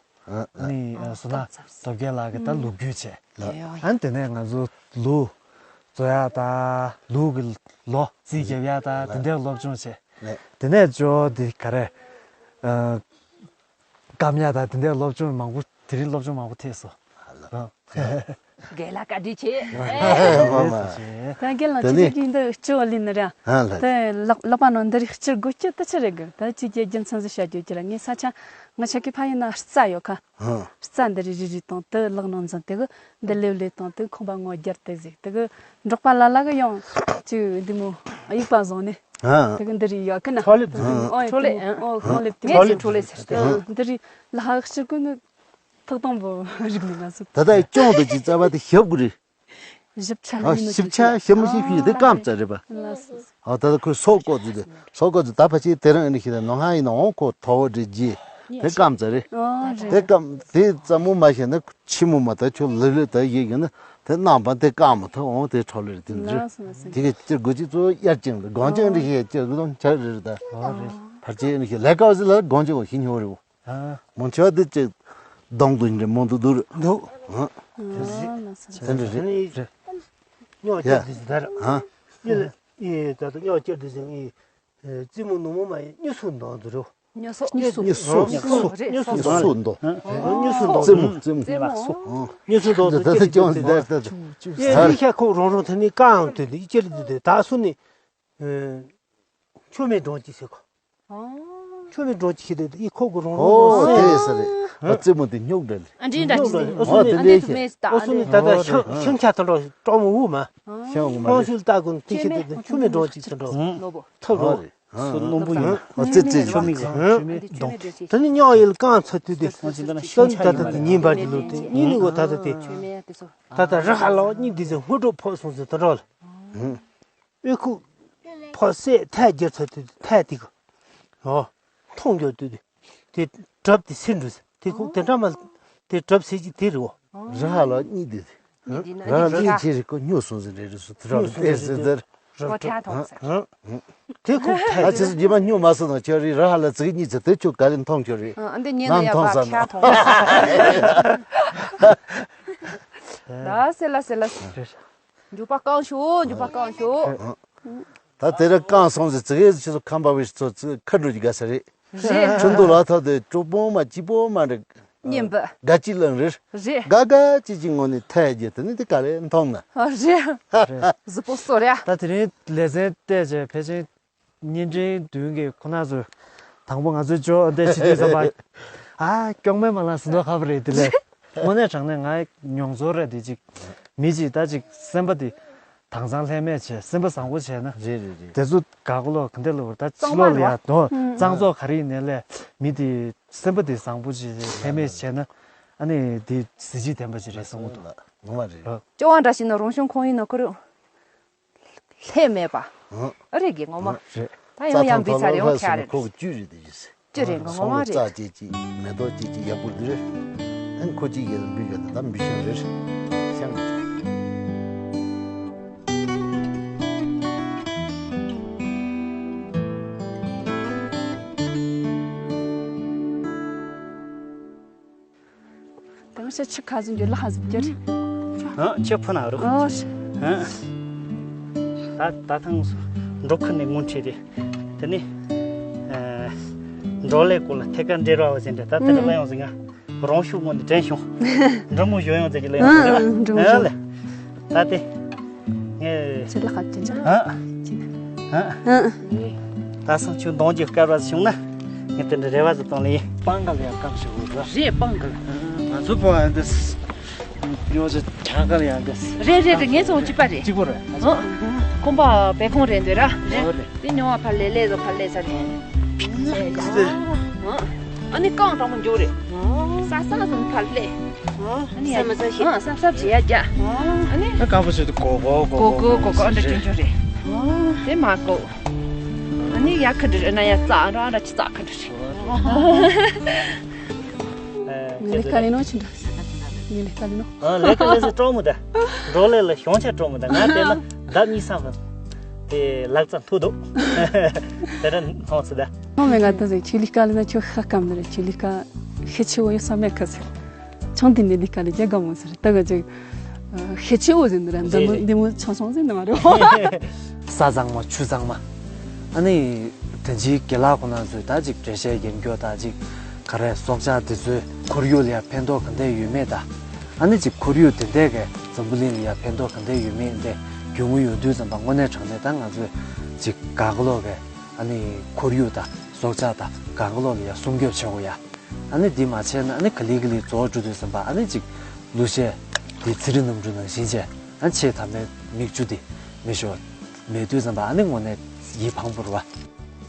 ནི་བསོད་ནམས་སྟོབས་རྒྱལ་ལགས་ཀྱི་ད་ལོ་རྒྱུས་བྱས། ཨ་ནི་དེ་ནས་ང་ཚོ་ལུག་བཙོ་ཡག་དང་ལུག་གི་ལོ་རྩིས་རྒྱབ་ཡག་དང་དེ་འདྲའི་སློབ་སྦྱོང་བྱས། དེ་ནས་ཅོ་དེ་ག་རེ་སྐམ་ཡག་དང་དེ་འདྲའི་སློབ་སྦྱོང་མང་པོ་དེ་རིང་སློབ་སྦྱོང་མང་པོ་ཐེབས་སོང་། རྒན་ལགས་བཀའ་དྲིན་ཆེ། ད་རྒན་ལགས་ཁྱེད་ཀྱིས་འདི་སྤྱི་བོ་ལེན་ནི་རེད། དེ་ལག་པ་ནང་འདི་རིགས་སྤྱིར་དགོས་རྒྱུ་དེ་ཆི་རེད་གི། ད་ཁྱེད་ཀྱིས་རྒྱུ་མཚན་ཟིག་བཤད་རྒྱུ་ཅི་ར། ངས་ས་ཆ་ང་ཆ་གི་ཕ་ཡིན་ན་རྩྭ་ཡོད་ཁ། རྩྭ་འདི་རིགས་རིགས་རིགས་དང་དེ་ལག་ནང་འཛིན་དེ་གི་འདི་ལེབ་ལེབ་དང་དེ་ཁང་པ་ངོ་རྒྱར་དེ་ཟིག་དེ་གི་འབྲོག་པ་ལ་ལ་གི་ཡང་ཅིག་འདི་མོ་དབྱུག་པ་བཟུང་ནས་དེ་གི་འདི་རིགས་ཡོད་ཁི་ན། འཕྲོ་ལེབ། འོ་འཕྲོ་ལེབ། འོ་འཕྲོ་ལེབ་དེ་ངས་འཕྲོ་ལེབ་ཟེར་ཏེ། འདི་རིགས་ལ་ཧ་ཤི་གི་ནི། ཐག་དང་པོ་རིག་ནས་ང་ཚོ། ད་ལྟ་ཅོང་དུ་ཅིག་རྩ་བ་དེ་ཞབས་ཀྱི་རེད། ཞབས་ཆ་ཨ་ལ་ཡིན་ནོ་ཞབས་ཆ་ཞབས་མ་ཞིག་ཕྱིས་དེ་སྐམ་རྩ་རེད་པ། ལགས་སོ། ཨ་ད་ལྟ་ཁོས་སོག་ཀོ་ཙི་དེ་སོག་ཀོ་ཙི་ད་ཕ་ཆེ་དེ་རང་ཨེ་ནི་ཤི་ད་ནོ་ཧ་ཡིན་ནོ་ཁོ་ཐོ་བོ་འདྲི་རྗེས་དེ་སྐམ་རྩ་རེད། ཨོ་རེད། དེ་སྐམ་དེ་རྩ་མོ་མ་ཤེས་ན་ཆི་མོ་མ་ད་ཁྱོད་ལི་ལི་ད་ཡིག་ཡིན་ན་དེ་རྣམ་པ་དེ་སྐམ་མ་ཐག་འོང་དེ་ཁྲོ་ལེར་དེ་འདྲི། ལགས་སོ་ལགས་སོ། དེ་གི་ཅི་དགོས་ཅི་ཚོ་དབྱར་ཅན་ལ་དགོང་ཅན་འདྲི་ཤེས་ཅི་དགོས་དང་ཆ་རེ་རེ་ད། ཨོ་རེད། ཕར་ཆེ་ཨེ་ནི་ཤི་ལས་ཀ་བ་ཟི་ལ་དགོང་ཅན་འོ་ཤི་ཉོ་རེ་འོ། མང་ཆེ་བ་དེ་ཅིག་གདོང་དུ་འདྲེ་མང་དུ་འདུག་རེད་འདུག། ཨ། དེ་འདྲ་རེད། སྨྱོ་ཡ། ཁྱེར་དུས་ཟེར་ད་ར། ཨ། ཡིན་ལ་ཡིན་ད་དུ་སྨྱོ་ཁྱེར་དུས་ཟེར་ཡིན། རྩེད་མོ་ནུ་མོ་མ་ཡིན་སྨྱོ་སུ་འདོང་དུ་རོ། སྨྱོ་སོ། སྨྱོ་སོ། སྨྱོ་སོ། རེད། སྨྱོ་སོ་འདོང་། སྨྱོ་སོ་འདོང་། རྩེད་མོ་རྩེད་མོ། སྨྱོ་སོ། སྨྱོ་སོ་འདོང་དུ་ད་ད་ཁྱེར་ཅོང་དུས་ཟེར་ད་ད་ད། ཡིན་ཤ་ཁོག་རོང་རོང་ཐ་ནི་ཀའང་དུ་ནི་ཁྱེར་དུས་ད་སུ་ནི། མཆོད་མེ་སྒྲོན་གྱིས་ཟེར་གོ། མཆོད་མེ་སྒྲོན་གྱིས་ཞིག་དེ་ཡི་ཁོག་གི་རོང་རོང་ཨོ་དེ་ཟེར་རེད། ཨ་རྩེད་མོ་དེ་སྨྱུག་འདྲ་ལེ། ཨ་འདྲའི་འདྲ་སྨྱུག་འདྲ་ལེ། ཨོ་སུ་ནི་ཨ་འདྲའི་ཞིག་ཨོ་སུ་ནི་ད་ལྟ་ཤིང་ཤིང་ཆ་དང་འགྲོ་སྤྲོ་མོ་འུ་མ། ཤིང་འུ་མ་ཁོང་ལེ། ཤུལ་ལྟ་གོ་ནི་དེ་ཁྱེད་དེ་མཆོད་མེ་སྒྲོན་གྱིས་ཟེར་འགྲོ། ཐུབ་རོ། སུ་རྣོན་པོ་ཡིན། ཨོ་རྩེད་རྩེད་ཞིག་མཆོད་མེ་གི་མཆོད་མེ་སྒྲོན། དེ་ནི་སྨྱོ་ཡིན་ལ་རྐང་ཚ་དུས་དེ་ཤིང་ད་ལྟ་དེ་ཉིན་པར་གྱི་ལུགས་དེ་གཉིས་ནི་འོ་ད་ལྟ་དེ་ད་ལྟ་རི་ཧ་ལོ་གཉིས་དེ་ཚོ་སྔོན་འགྲོ་ཕོག་སོང་ཟེར་དུ་འགྲོ་ལ། ཨོ་ཁུ། ཕོ་སེ་ཐལ་རྒྱབ་ཚར་དུས་ཐལ་དེ་གི། ཨོ། མཐོང་རྒྱབ་དུས་དེ། དེ་གྲབ་དེ་སེ་འགྲོ་ཟེར། དེ་ཁུ་དེ་འདྲ་མ། དེ་གྲབ་སེ་གི་དེ་རེད་འོ། ར་ཧ་ལ་གཉིས་དེ། ར་ཧ་ལ་གཉིས་ཆེ་རེད་ཁོ་སྨྱོ་སོང་ཟེར་རེད་རེད་སུ་དེ་ར་དེ་ཟེར་དེ། ཁོ་ཁྲ་མཐོང་ཟེར། དེ་ཁུ་ཐལ། ཨ་ཅེ་སུ་རྗེས་མ་སྨྱོ་མ་སོང་ན་ཁྱོད་རེད་ར་ཧ་ལ་ཙིག་གཉིས་ཚེ་དེ་ཁྱོད་ག་ལེ་མཐོང་ཁྱོད་རེད། ཨ་འདི་ཉན་ན་ཡག་པ་ཁྲ་མཐོང་ཟེར། ད་སེ་ལ་སེ་ལ་སེ། མཇུག་པ་བསྐང་ཤོག་མཇུག་པ་བསྐང་ཤོག་ད་དེ་ར་བསྐང་སོང་ཟེར་ཙི་གེ་ཟེར་ཁམས་པ་བའི་ཚོ་ཙི་ཁ་འགྲོ་གི་དགའ་ས་རེད། རེད། ཁྲུན་ཏུ་ལ་ཐོག་དེ་གྲོགས་པོ་མ་སྐྱིད་པོ་མ་རེད། གཉིས་པ། དགའ་སྐྱིད་ལང་རེད། རེད། དགའ་དགའ་སྐྱིད་སྐྱིད་ངོ་ནས་ཐལ་རྒྱུ་དེ་ནི་དེ་ག་ལེ་མཐོང་ན། རེད། གཟི་པོ་སོ་རེད། ད་དེ་རིང་ལེ་ཚན་བལྟས་རྗེས་ཕལ་ཆེར། བརྙན་འཕྲིན་མདུན་གྱི་ཁོ་ན་ཚོས་དང་པོ་ང་ཚོའི་ཇོ་འདས་ཕྱི་དུས་ཙམ་པ། ཨ་སྐྱོང་མེད་མ་ལ་ཟིན་ཐོ་ཁ་བ་རེད་དེ་ལས། དངོས་གནས་དྲང་གནས་ང་མྱོང་ཚོར་རེད་དེ་ཅིག་མི་ཅིག་ད་ཅིག་སེམས་པ་དེ་དྭངས་གཙང་ལྷད་མེད་བྱས་སེམས་པ་བཟང་པོ་བྱས་ན། རེད་རེད་རེད། དེ་ཚོ་ག་གོ་ལོ་ག་འདྲ་ལོ་ད་ཕྱི་ལོགས་ལ་ཡ་དོ་གཙང་བཙོག་ག་རེ་ཡིན་ནའི་ལས་མི་དེ་སེམས་པ་དེ་བཟང་པོ་ཅིག་ལྷད་མེད་བྱས་ན་ཨ་ནི་དེ་གཟི་བརྗིད་ལྡན་པ་ཅིག་རེད་བསམ་གི་འདུག་ངོ་མ་རེད། སྐྱོ་བ་འདྲ་ཞིག་ན་རང་བྱུང་ཁོང་ཡིན་ན་ཁོ་རུ། ལྷད་མེད་པ། ཨ་རེད་གི་ངོ་མ། རེད། ད་ཡང་ཡང་འབུད་ཚར་ཡོང་ཁྱ་རེད། ཁོ་གི་བཅུད་རེད་དེ་ཡིན། བཅུད་རེད་ངོ་མ་རེད། རྩྭ་སྐྱེ་གཅིག་མེ་ཏོག་སྐྱེ་གཅིག་ཡག་པོ་འདི་རེད། ཨ་ཁོ་གཅིག་ཡིན་འབུད་ཡོད་ད་འབུད་ཤོག་རེད། ཤང་། དེང་ཕྱི་ཆུ་ཁ་ཟིན་རྒྱུ་ལ་ཧ་ཟིན་རྒྱུ་རེད། ཨ་ཆུ་ཕུ་ན་རུ། ཨོ་ཤ། ཨ་ད་ད་ཐང་འགྲོ་ཁུ་ནས་སྔོན་ཁྲིད་རེད། དེ་ནི་ཨ་འགྲོ་ལས་ཀོ་ལ་ཐད་ཀར་འབྲེལ་བ་ཟིན་རེད། ད་དེ་ལ་ཡོང་ཟིན་ང་རང་ཤུགས་སྔོན་ནས་དྲན་བྱུང་། འགྲོ་མོ་ཞོ་ཡོང་ཟེར་གྱི་ལ་ཡོང་ཟིན་རེད། ཨ་འགྲོ་མོ་ཞོ། ད་དེ། ངས། ཁྱེད་ལ་ཁ་ཅན་ཅང་། ཨ། ཨ། ཨ། ད་སང་ཆུ་གདོང་གི་སྐར་བ་བྱུང་ན། ངས་དེ་འདྲ་རེ་བ་ཟིག་བཏང་ལེ་ཡིན། སྤང་ག་ལ་ཡང་སྐམ་ཞིག་འོ་ཟ། རེད་སྤང་ག་ལ། ང་ཚོ་པོ་ཨ་འདི། ཉོ་ཆ་ཆང་ག་ལ་ཡང་འདི། རེད་རེད་རེད་ངས་ཚོང་གཅིག་པ་རེད། གཅིག་པོ་རེད། ཨ། ཁོམ་པ་བེ་ཁོང་རེད་འདོད་ར། རེད། དེ་ཉོ་བ་ཕར་ལས་ལས་ཟོ་ཕར་ལས་ས་རེད། ཨ་ནི་རྐང་གྲང་མོ་འཇོག་རེད། ས་ས་ཟོ་ཕར་ལས། ཨ་ནི་ཡ་ས་མ་ས་ཤེས། ཨ་ས་ས་བྱེད་ཡ་རྒྱ། ཨ་ནི། ཨ་དཀར་པོ་བྱེད་དུ་གོ་གོ་གོ་གོ་གོ་གོ་ཨ་འདྲ་ཅུང་ཅུང་རེད། དེ་མ་གོ། ཨ་ནི་ཡ་ཁ་འདྲ་རེད་ན་ཡ་རྩ་ར་ར་ཅི་རྩ་ཁ་འདྲ་རེད། ངས་ལས་ཀ་ལས་ནོ་ཅི་འདྲ། ངས་ལས་ཀ་ལས་ནོ། ཨ་ལས་ཀ་ལས་སུ་སྤྲོ་མོ་ད། འགྲོ་ལས་ལ་ཤོང་ཆ་སྤྲོ་མོ་ད་ང་བལྟས་ན་ལྡབ་གཉིས་སམ་ལ། དེ་ལག་རྩལ་མཐོ་འདུག་དེ་འདྲ་མཐོང་ཚུལ་ད། ཁོང་མེད་ང་ད་ཟེར་ཁྱོད་ལས་ཀ་ལས་ན་ཁྱོད་ཤ་སྐམ་ནི་རེད། ཁྱོད་ལས་ཀ་ཤེད་ཆེ་བོ་ཡོད་ས་མེད་ཁ་ཟེར། ཆང་དེ་ནས་ལས་ཀ་ལས་རྒྱ་དགའ་མོ་ཟེར་ད་ག་ཅིག་ཤེད་ཆེ་བོ་ཟེར་ནི་རེད། འདི་མོ་འདི་མོ་ཆང་ཆང་ཟེར་ནི་མ་རེད། ས་གཙང་མ་ཆུ་གཙང་མ། ཨ་ནི་དེ་འཇིའི་དགེ་ལགས་ཁོ་ན་ཚོས་ད་ཅིག་འགྲེལ་བཤད་རྒྱན་སྐྱོ་ད་ཅིག་ག་རེ་སྲོག་ཆགས་དེ་ཚོའི་ཁོར་ཡུག་ལ་ཡང་ཕན་ཐོགས་ག་འདྲ་ཡོད་མེད་ད། ཨ་ནི་ཅིག་ཁོར་ཡུག་དེ་འདྲས་ཀྱི་འཛམ་བུ་གླིང་ལ་ཡང་ཕན་ཐོགས་ག་འདྲས་ཡོད་མེད་འདི་རྒྱུས་མངའ་ཡོང་དུས་ཙམ་པ་དངོས་གནས་དྲང་གནས་ད་ང་ཚོས་ཅིག་ག་ག་ལོག་གི་ཨ་ནི་ཁོར་ཡུག་ད་སྲོག་ཆགས་ད་ག་ག་ལོག་ལ་ཡང་སྲུང་སྐྱོབ་བྱེད་དགོས་ཡ། ཨ་ནི་འདི་མ་བྱས་ན་ཨ་ནི་ག་ལེ་ག་ལེ་རྫོགས་འགྲོ་དུས་ཙམ་པ་ཨ་ནི་ཅིག་གླུ་གཞས་འདི་ཚེ་རིང་རྣམ་གྲོལ་ནང་བཞིན་བྱས་ཨ་ནི་ཆེས་ཐ་མའི་མིག་ཆུ་འདི་མི་ཤོར་མེད་དུས་ཙམ་པ་ཨ་ནི་དངོས་གནས་ཡིད་ཕངས་པོ་རེད་བ།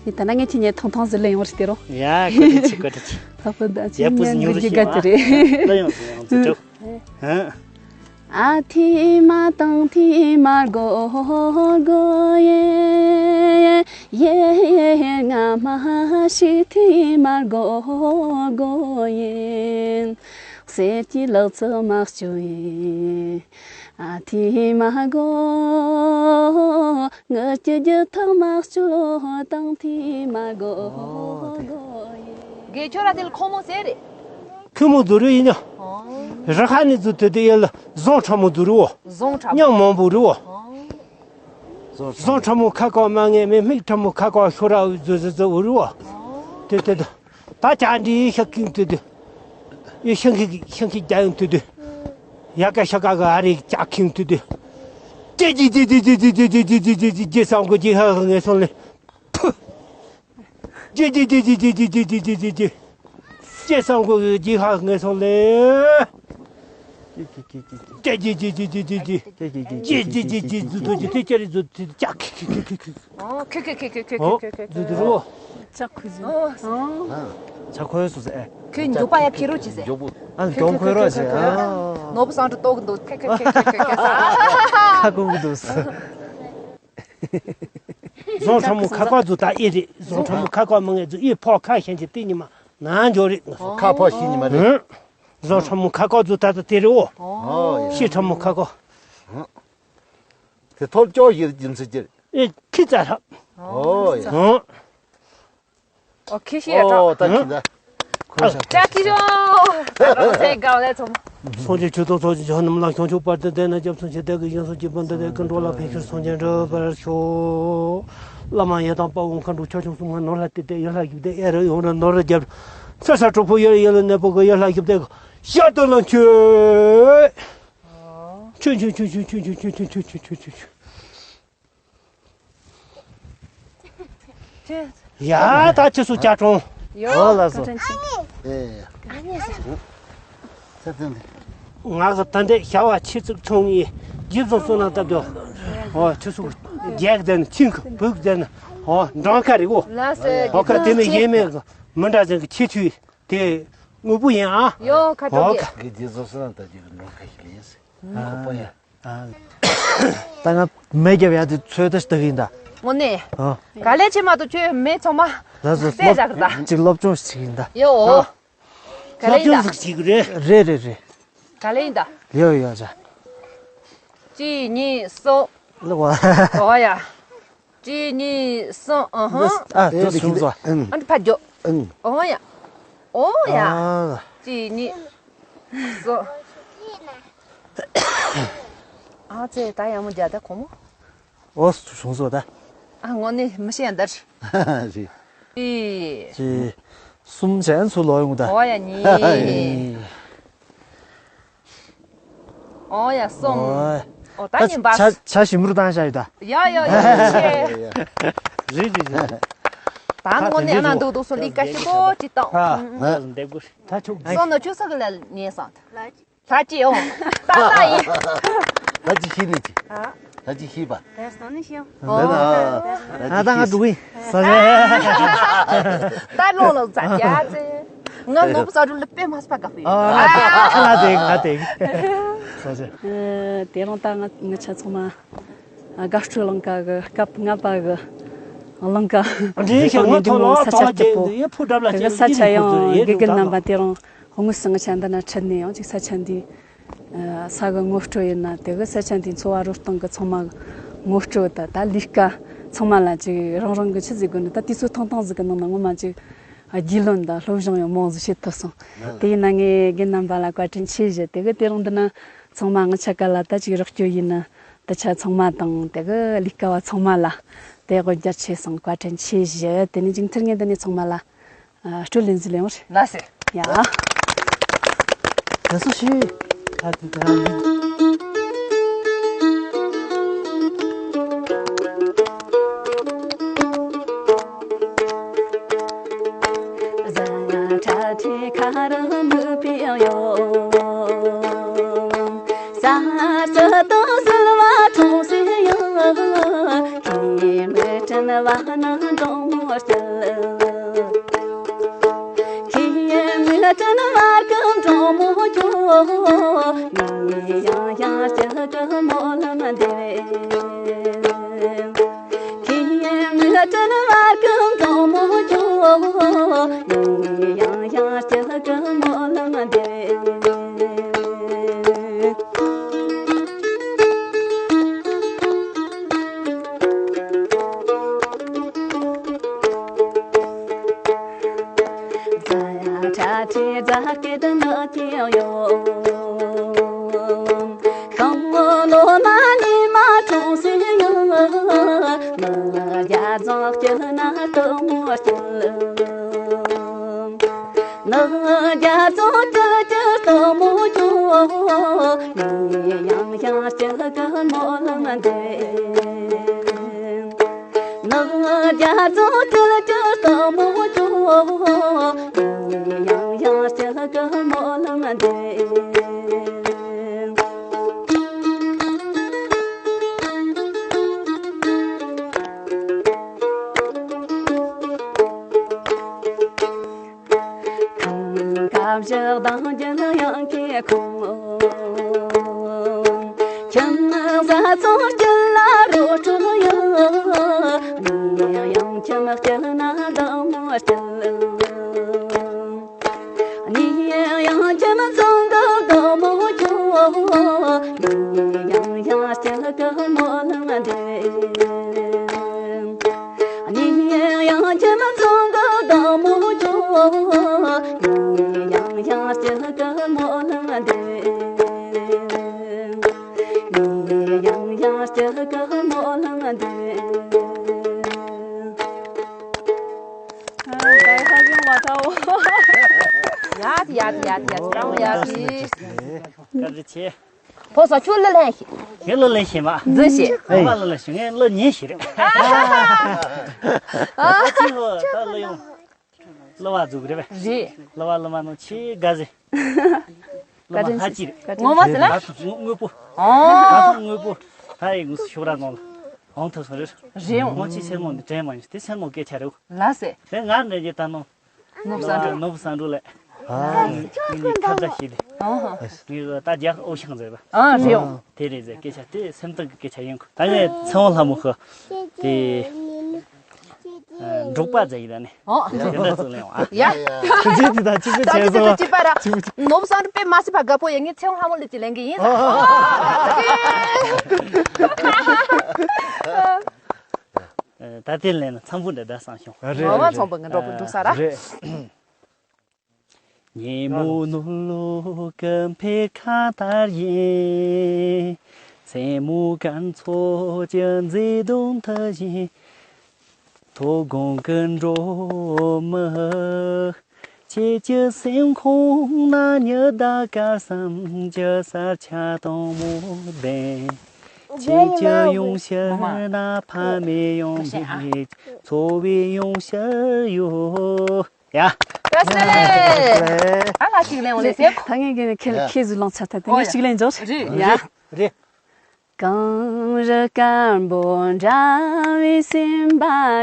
ཡིན་ད་ན་ངས་ཁྱེད་ཉིད་ཐང་ཐང་ཟིག་ལེན་ཡོང་རེད་དེ་རོ། ཡ་གོ་དྲི་ཆི་གོ་དྲི་ཆི། ལྷག་པར་ད་ཡ་ཁྱེད་པོ་ཉིད་ཉུང་རུ་ངུ་ཞིག་གི་དགའ་ཅི་རེད། ལ་ཡོང་སོང་ཡོང་ཚུལ་ཅོ། ཧ། ཨ་ཐི་མ་དང་ཐི་མ་གོ་གོ་ཡེ། ཡེ་ང་མ་ཤི་ཐི་མ་གོ་གོ་ཡེ། གསེར་གྱི་ལག་ཚོ་མ་བཅུ་ཡེ། ཨ་ཐི་མ་གོ། ངུ་ཀྱི་རྒྱུ་ཐག་མ་བཅུ་དང་ཐི་མ་གོ་གོ་ཡེ། དགེ་ཁྱོད་ར་དེ་ལ་ཁོ་མོ་ཟེར་རེད། ཁོ་མོ་དུ་རུ་ཡིན་ཡ། རི་ཁ་ནས་ཚུར་དེ་དེ་ཡེ་ལ་བཟང་ཁྲ་མོ་དུ་རུ་བོ། བཟང་ཁྲ་མོ། མྱང་མང་པོ་རུ་བོ། བཟང་ཁྲ་མོ་ཁ་ཀ་མ་ངེས་མེད་མིག་ཁྲ་མོ་ཁ་ཀ་ཤོ་ར་བོ་ཛུ་ཛུ་ཛུ་བོ་རུ་བོ། དེ་དེ་དེ་ད་ཅག་འདྲི་ཤ་ཁིང་དུ་དུ། ཡེ་ཤང་ཁི་ཤང་ཁི་རྒྱ་ཡང་དུ་དུ། ཡ་ཀ་ཤ་ཀ་ག་ཨ་རི་ཅག་ཁིང་དུ་དུ། ཏེ་ཇི་ཇི་ཇི་ཇི་ཇི་ཇི་ཇི་ཇི་ཇི་སང་གོ་ཇི་ཧ་ཧ་ངེས་སོང་ལེ། ཕུ། ཅི་ཅི་ཅི་ཅི། ཅི་སང་གོ་ཅི་ཧ་ངེས་སོང་ལེ། ཅི་ཅི་ཅི་ཅི། ཅི་ཅི་ཅི་ཅི། ཨོ་ཁེ་ཁེ་ཁེ་ཁེ་ཁེ་ཁེ། ཨོ་ཛུ་ཛུ་རུ། ཅག་ཁུ་ཛུ། ཨོ། ཅག་ཁོའི་སུ་ཟེ། ཁོའི་མགྱོགས་པ་ཡ་ཁེ་རོ་ཅི་ཟེ། མགྱོགས་པོ། ཨ་མགྱོགས་ཁོའི་རོ་ཅི། ཨ། ནོར་བུ་སང་དུ་ཏོག་འདུག་ཁེ་ཁེ་ཁེ་ཁེ་ཁེ་ཁེ། ཁ་ཀུ་ཀུ་འདུག་བཟང་ཁྲ་མོ་ཁ་ཁ་ཛུ་ད་ཨེ་རེད། བཟང་ཁྲ་མོ་ཁ་ཁ་མ་ངེས་ཛུ་ཨེ་ཕོ་ཁ་ཤན་གྱི་ཏི་ཉི་མ་ན་འཇོ་རེད། ཁ་ཕོ་ཤི་ཉི་མ་རེད། བཟང་ཁྲ་མོ་ཁ་ཁ་ཛུ་ད་ད་དེ་རེད་འོ། ཤི་ཁྲ་མོ་ཁ་ཁ། དེ་ཐོལ་ཅོ་ཡི་རྒྱུན་སྲིད་ཀྱི། ཨེ་ཁི་ཙ་ཧྲ། ཨོ་ཡ། ཨོ་ཁི་ཤི་ཡ་ཏྲ། ཨོ་ད་ཁི་ཙ། ཁོ་ཤ། ཏྲ་ཁི་ཤོ། སེ་གའོ་ལེ་ཚོམ། སངས་རྒྱས་ཆོས་དང་ཚོགས་ཀྱི་ཕྱག་རྣམས་ལ་བྱང་ཆུབ་བར་དུ་བསྟན་ན། སྐྱབས་སུ་མཆི་བདག་གི་ཡོན་སོ་སྐྱེས་བུ་འདི་དེ་ཀུན་འགྲོ་ལ་ཕན་ཕྱིར་སངས་རྒྱས་འགྲུབ་པར་ཤོག་བླ་མ་ཡི་དམ་དཔའ་བོ་མཁའ་འགྲོ་ཆོས་སྐྱོང་སྲུང་མ་ནོར་ལྷ་དེ་དེ་ཡུལ་ལྷ་བཞི་བདེ་ཨེ་རུ་ཡོང་རུ་ནོར་རུ་རྒྱབ། ས་ས་དྲུག་པོ་ཡུལ་ཡུལ་ལ་གནས་པོ་གི་ཡུལ་ལྷ་བཞི་བདེ་གི་ཤར་དུ་ལ་མཆོད། ཆུ་ཆུ་ཆུ། ཡ་ད་ཁྱེད་ཚོ་ཅག་གྲོང་ ཡོ། ཨོ་ལགས་སོ། བཀའ་དྲིན་ཆེ། ཨེ། ཨ་ནི་ས། ཚེ་བརྟན། ང་གི་ད་ལྟའི་ཞྭ་བ་ཆེ་ཚུགས་ཆུང་ངུའི་རྒྱུ་བཟང་བསོད་ནམས་སྟབས་བདེ། ཨོ་ཆུ་སུག་རྒྱག་དེ་ནི་ཆིང་གི་བུག་དེ་ནི། ཨོ་འབྲང་ཁ་རི་བོ། ལགས་སོ། ཨོ་ཁ་དེ་ནི་ཡེ་མེད་གི་མི་འདྲ་ཟིན་གི་ཆེ་ཆུའི་དེ་དངོས་པོ་ཡིན་ཨ། ཡོ་ཁ་ཨོ་ཁ། གི་རྒྱུ་བཟང་བསོད་ནམས་སྟབས་བདེ་གི་འབྲང་ཁ་ཞིག་ལ་ཡིན་ཟེར། ཁོ་པ་ཡ། ད་ང་མེ་རྒྱབ་ཡ་དེ་ཚོད་ལྟ་ཞིག་ད་གིན་ད། དངོས་གནས། ཨ། ག་ལེ་ཆེ་མ་གཏོགས་ཁྱོད་མེ་ཚང་མ། ལགས་སོ། སླེབས་བཞག་གི་ད། ཅིག་སློབ་སྦྱོང་ཞིག་ཡིན་ད། ཡོ། ཨ། ག་ལེ་ཡིན་ད། སློབ་སྦྱོང་ཞིག་རེད། རེད་རེད་རེད། ག་ལེ་ཡིན་ད། ཡོ་ཡོ་ཅ། གཅིག་གཉིས་གསུམ། ལགས་པ། ཨོ་ཡ། གཅིག་གཉིས་གསུམ། ཨ་ཧ། ཨ་དུ་བྱུང་སོ། ཨ་ནི་ཕར་རྒྱོབ། ཨོ་ཡ། ཨོ་ཡ། ཨ། གཅིག་གཉིས་གསུམ། ཨ་ཙེ་ད་ཡག་མོ་རྒྱག་ད་ཁོ་མོ། ཨོ་བྱུང་སོ་ད། ཨ་དངོས་གནས་མི་ཤེས་ཡ་འདར། རེད། གཅིག་གསུམ་བྱས་ཚུར་ལོག་ཡོང་ད། ཨོ་ཡ་གཉིས། ཨོ་ཡ་གསུམ། ཨོ་ད་ཉིན་པ། ཆ་ཆ་ཞིམ་རུ་བཏང་བཞག་ཡོད་ད། ཡ་ཡ་ཡ་ཡ། རེད་རེད་རེད། ད་དངོས་གནས་ཨ་ན་འདུག་འདུག་སོ་ལི་ཀ་ཞིག་པོ་ཅི་བཏང་། ཨ། ད་ཆུ། སོ་ནོ་ཆུ་ས་གི་ལ་ཉེ་སང་། ད་ཅི་ཡོང་། ད་ལྟ་ཡིན། ད་ཅི་ཤི་ནི་ཅི། ཨ། ད་ཅི་ཤི་པ། དེར་སོང་ནི་ཤི་ཡོང་། ད་ད་ད་ང་འགྲོ་གི་ཡིན། ས་ས། ད་ལོ་ལོ་ཙ་ཡ་ཙེ། ང་ནོ་བུ་ས་རུ་ལ་པེ་མ་སྤ་ག་ཕི། ཨ་ང་དེ་ང་དེ་ང་དེ། ས་ས། ཨ་དེ་རིང་ད་ང་ང་ཆ་ཚང་མ། ཨ་དགའ་སྤྲོའི་ལང་ཀ་གི་སྐབས་ལྔ་པ་གི་ལང་ཀ། འདྲེན་ཞིང་ང་ཐོག་ལ་ཐོག་ལ་ཅན་ཡེ་ཕུ་འགྲམ་ལ་ཅན་ས་ཆ་ཡང་དགེ་རྒན་རྣམ་པ་དེ་རིང་དངོས་སུ་ང་ཆ་འདི་ན་ཁྲིད་ནས་ཡང་ཅིག་ས་ཆ་འདི་ས་གི་ངོ་སྤྲོད་ཡིན་ན་དེ་གི་ས་ཆ་འདི་འཚོ་བ་རོལ་སྟངས་གི་ཚང་མ་ངོ་སྤྲོད་ད་ད་ལས་ཀ་ཚང་མ་ལ་ཅིག་རང་རང་གི་ཆི་ཟིག་དགོས་ནི་ད་དུས་ཚོད་ཐུང་ཐུང་ཟིག་གི་ནང་ན་ངོ་མ་ཅིག་རྒྱུས་ལོན་དང་སློབ་སྦྱོང་ཡང་མང་ཟིག་བྱེད་ཐུབ་སོང་། དེ་ཡིན་ན་ངས་རྒན་རྣམ་པ་ལ་བཀའ་དྲིན་ཆེ་ཞུ། དེ་གི་དེ་རིང་འདི་ན་ཚང་མ་ང་ཆ་ག་ལ་ད་ཅིག་རོགས་སྐྱོར་ཡིན་ན། ད་ཆ་ཚང་མ་དང་དེ་གི་ལས་ཀ་བ་ཚང་མ་ལ་དེ་དབུ་འབྱར་ཆེ་སང་བཀའ་དྲིན་ཆེ་ཞུ། དེ་ནས་མཇུག་མཐར་ངས་འདི་ནས་ཚང་མ་ལ་སྤྲོ་ལེན་ཟི་ལེ་ཡོང་རེད། ལ་སེ། ཡ། དེ་སུ་ཞིག་ད་དེ་ད། ཡ་ཡ་ཡ་ཡ་ཡ། བཀའ་དྲིན་ཆེ། ཕོ་སོ་ཁྱོད་ལ་ལན་ཞིག་ངས་ལ་ལན་ཞིག་མ། འཛིན་ཞིག་ཨ་མ་ལ་ལ་ཞིག་ངས་ལ་ཉན་ཞིག་རེད། ཨ་ཅི་ཧོ་ད་ལ་ཡོང་། གླུ་བ་ཟུག་རེད་པས། རེད། གླུ་བ་གླུ་མ་ནོ་ཆེ་དགའ་ཟེ། གླུ་མ་ལྷ་ཅིག་རེད། ངོ་མ་ཟེར་ན། ད་ཐུག་དངོས་པོ། ད་ཨོ། ཐུག་དངོས་པོ། ད་ཡི་ངུ་ཤོག་ར་ནང་ལ་འོང་ཐུབ་སོང་རེད། རེད་ཡོང་། ངོ་ཆེ་སེར་མོ་འདི་དྲན་མ་ཡོང་། དེ་སེར་མོ་སྐད་ཆ་རེད། ལ་ཟེ། དེ་ང་འདྲ་གྱི་ད་ནོ། ནོར་བུ་བསམ་འགྲུབ། ནོར་བུ་བསམ་འགྲུབ་ལགས། ཨ། ངེད་གཉིས་ཁ་བརྡ་བྱས་ཏེ། ཨོ་ཧོ། ངེད་ཀྱི་ད་རྒྱ་ཨོ་ཤང་ཟེར་བ། ཨ་རེད་ཡོང་། དེ་རེད་ཟེར་སྐད་ཆ་དེ་སེམས་གཏིང་གི་སྐད་ཆ་ཡིན་གོ། ད་ངས་ཚེ་དབང་ལྷ་མོ་ཁོ་དེ་འབྲོག་པ་ཟེར་ཡིན་ད་ནི། ཨོ། དེ་འདྲ་ཚུར་ལེན་བ། ཡ། ཁྱེད་ཀྱིས་ད་གཅིག་པུ་ད་བྱས་སོང་བ། གཅིག་པ་ར། ནོར་བུ་བསམ་འགྲུབ་དཔེ་མ་སྲིད་པ་དགའ་པོ་ཡིན། ངས་ཚེ་དབང་ལྷ་མོ་ལུས་ཀྱི་ལེན་གི་ཡིན། ཨོ། ད་དེ་ལེན་ན་འཚམས་པོ་འདྲ་འདྲ་བསམ་བྱུང་། རེད། ནོར་བུ་རེད། ཚོང་པ་ངའི་འབྲོག་པ་འབྲོག་ས་ར། རེད། ཉིན་མོ་ནུབ་ལོ་ཀུན་འཕེལ་ཁ་ལྟར་ཡིན། མཚན་མོ་སྐར་ཚོགས་ཀྱི་མཛེས་སྡུག་མཐུ་བཞིན། མཐོ་སྒང་གི་འབྲོག་མི། ཁྱེད་ཀྱི་སེམས་ཁོང་ན་ཉི་ཟླ་སྐར་གསུམ་གྱི་གསར་ཆ་དྭངས་མོ་ལྡན། ཁྱེད་ཀྱི་ཡོང་ཕྱིར་ན་ཕ་མེས་ཡང་མེད། འཚོ་བའི་ཡང་ཕྱིར་ཡོད། ཡ། བཀྲ་ཤིས་བདེ་ལེགས། ཨ་ལ་ཅིག་ལེན་འོང་ལེ་ཟེར། ད་ངས་ཀྱི་ཁྱེད་ཡ། ཁྱེད་ཟུར་ལངས་ཆ་ད་དེ་ཨོ་ངས་ཡ། ཅིག་ལེན་འཇོག་རེད། ཡ། རེད། གངས་རི་དཀར་པོ་འདྲ་བའི་སེམས་པ་